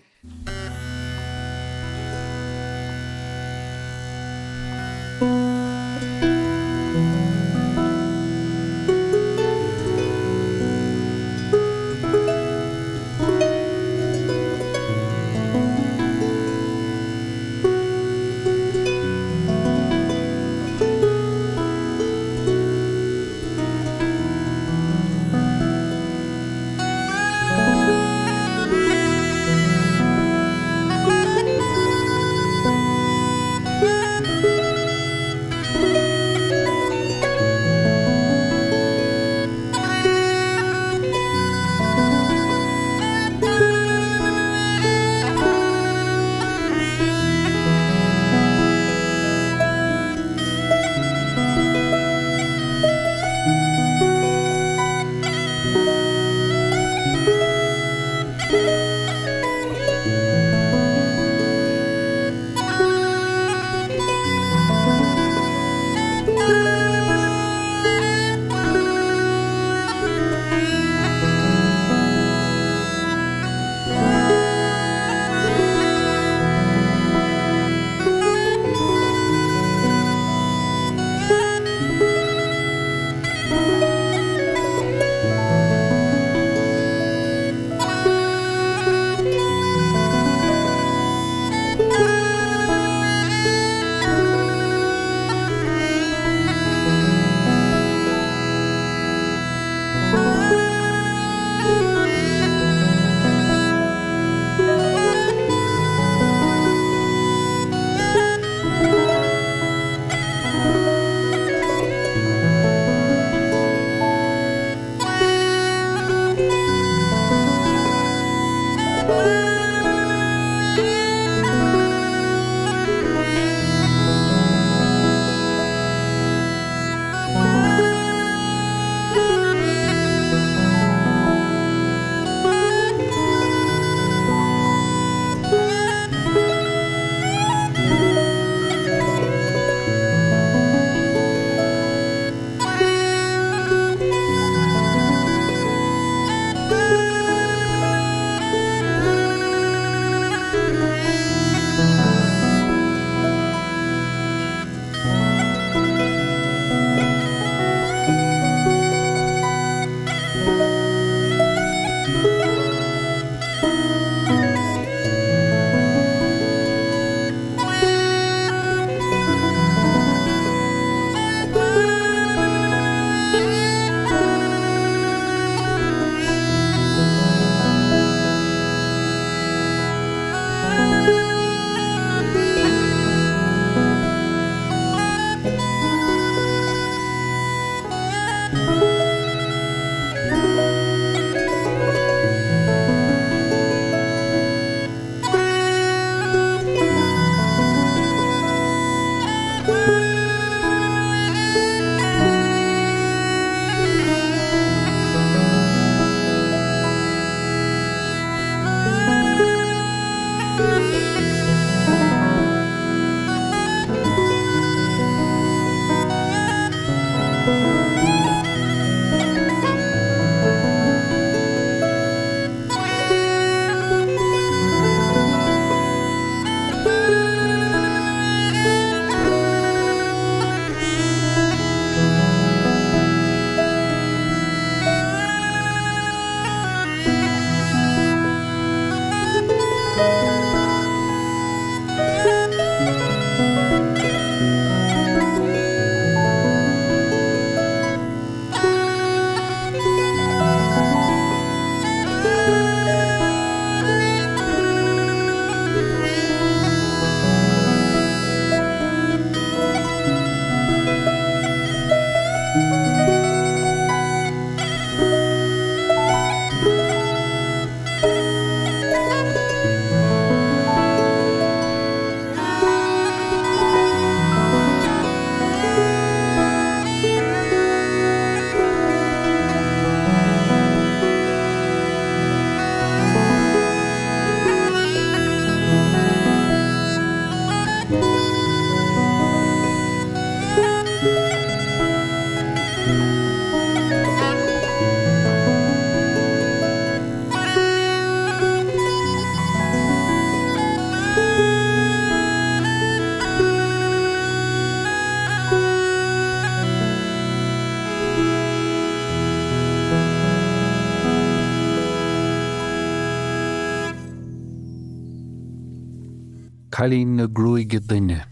Cailín na Gruaige Doinne.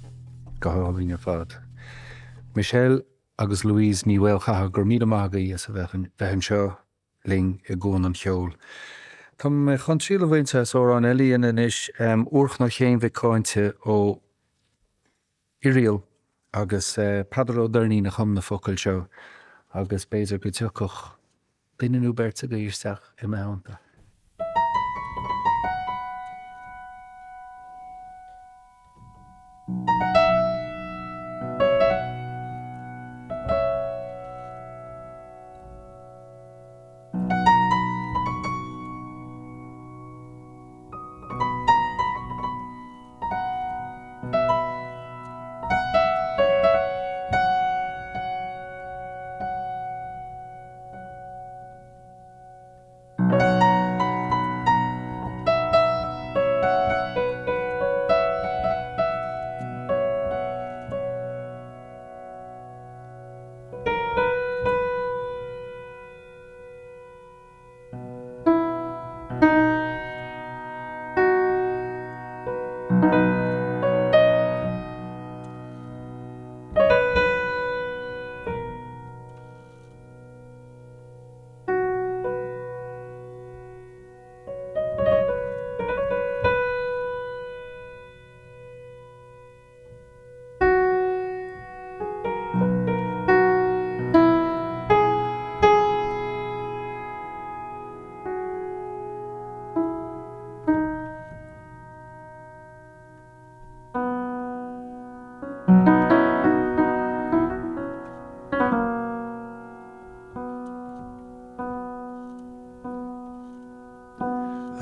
Go hálainn ar fad. Michelle agus Louise Ní Mhaolchatha, go raibh míle maith agaibh as a bheith anseo linn i gCuan an Cheoil. Tá mé chun triail a bhaint as amhrán eile a dhéanamh anois, Úrchnoc Chéin Mhic Cáinte ó Oiriall agus Peadar Ó Doirnín a chum na focail seo agus b'fhéidir go dtiocfadh duine nó beirt agaibh isteach i mo theannta.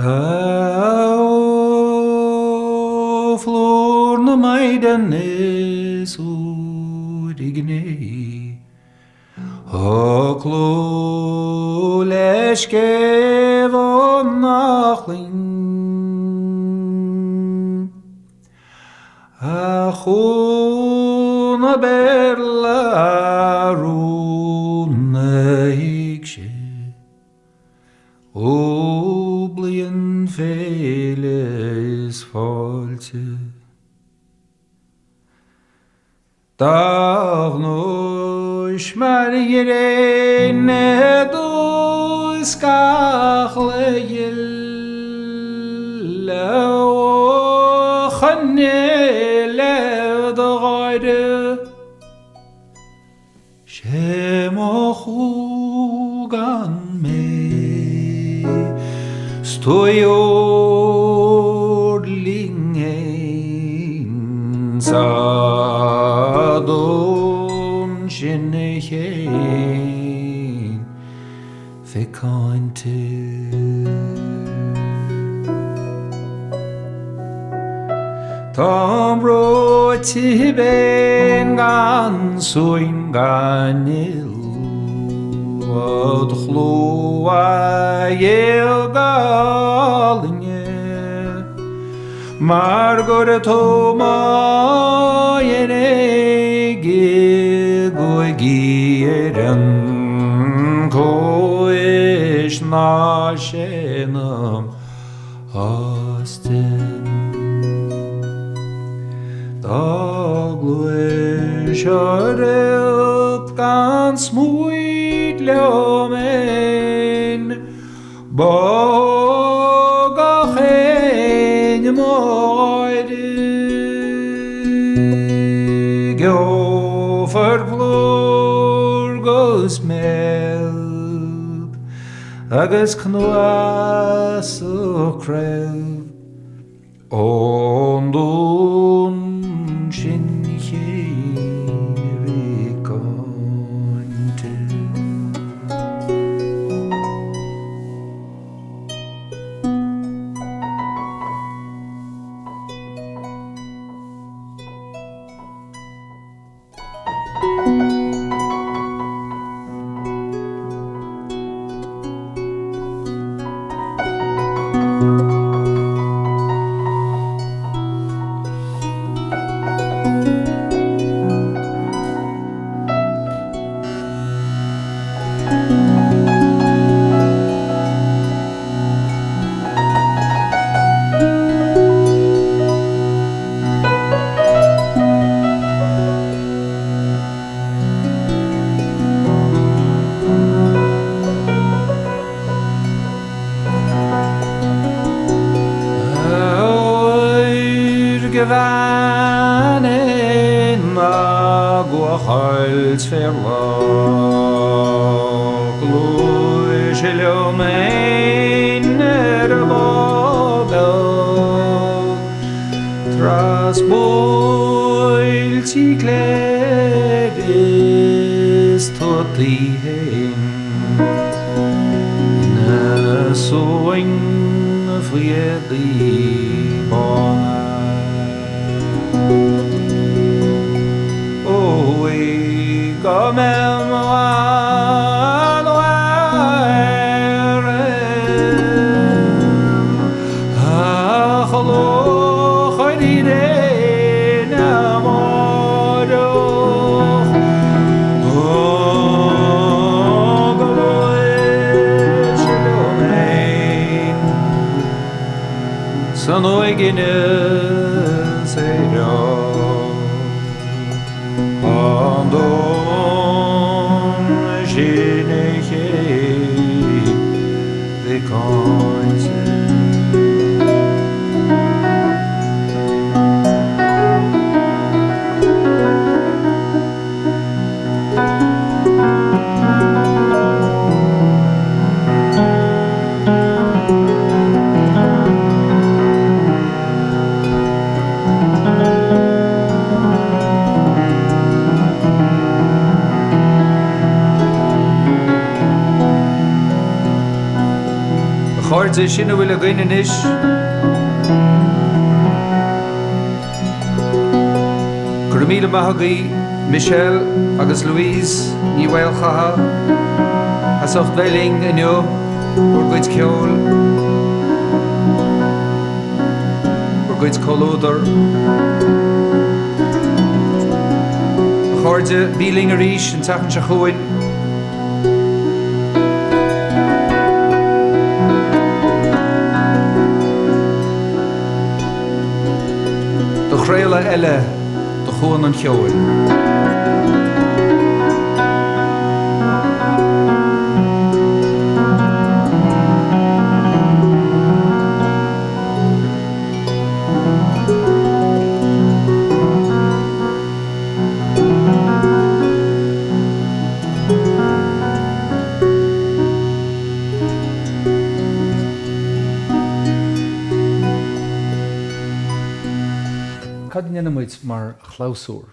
Ó phlúr na maighdean is úire gné, Tá clú le scéimh ón eachlann. A chú na péarla a rúnaigh sé. Ó bliain féile is fáilte. Dá ghnúis mar ghréin i dtús gach le ghile ó choinnigh le do gháire. 'Sé mo chlú gan mé 's tú a fheoirling fhéin sa dún sin Chéin Mhic Cáinte. Táim breoite binn gan suan gan fhuil Ó do chlú a ghéag álainne Mar gur tú mo dhéine i gCúigí Éireann Cúis ná séanaim Austin. Dá gluais a réalt gan smúit liom fhéin, Ba gach éinne mo gháire. Gheofar plúr 'gus meilb Agus cnuasach craobh ón dún sin Chéin Mhic Cáinte. Go ina gcuachailt féar lá Gluais liom fhéin ar an bád beag Tras buailtí cléibh is tuataí fhéin Ina suan faoi éadaí bána. Uaidh go mbeidh mo San uaigneas aerach an domhan sin a chéile cáinte. A chairde, sin a bhfuil againn anois. Go raibh míle maith agaibh Michelle agus Louise Ní Mhaolchatha as ucht bheith linn inniu, bhur gcuid ceoil, bhur gcuid comhluadar. A chairde, bí linn arís an tseachtain seo chugainn. Do chraoladh eile de Chuan an Cheoil. Cad a ndéanann muid mar chlabhsúr?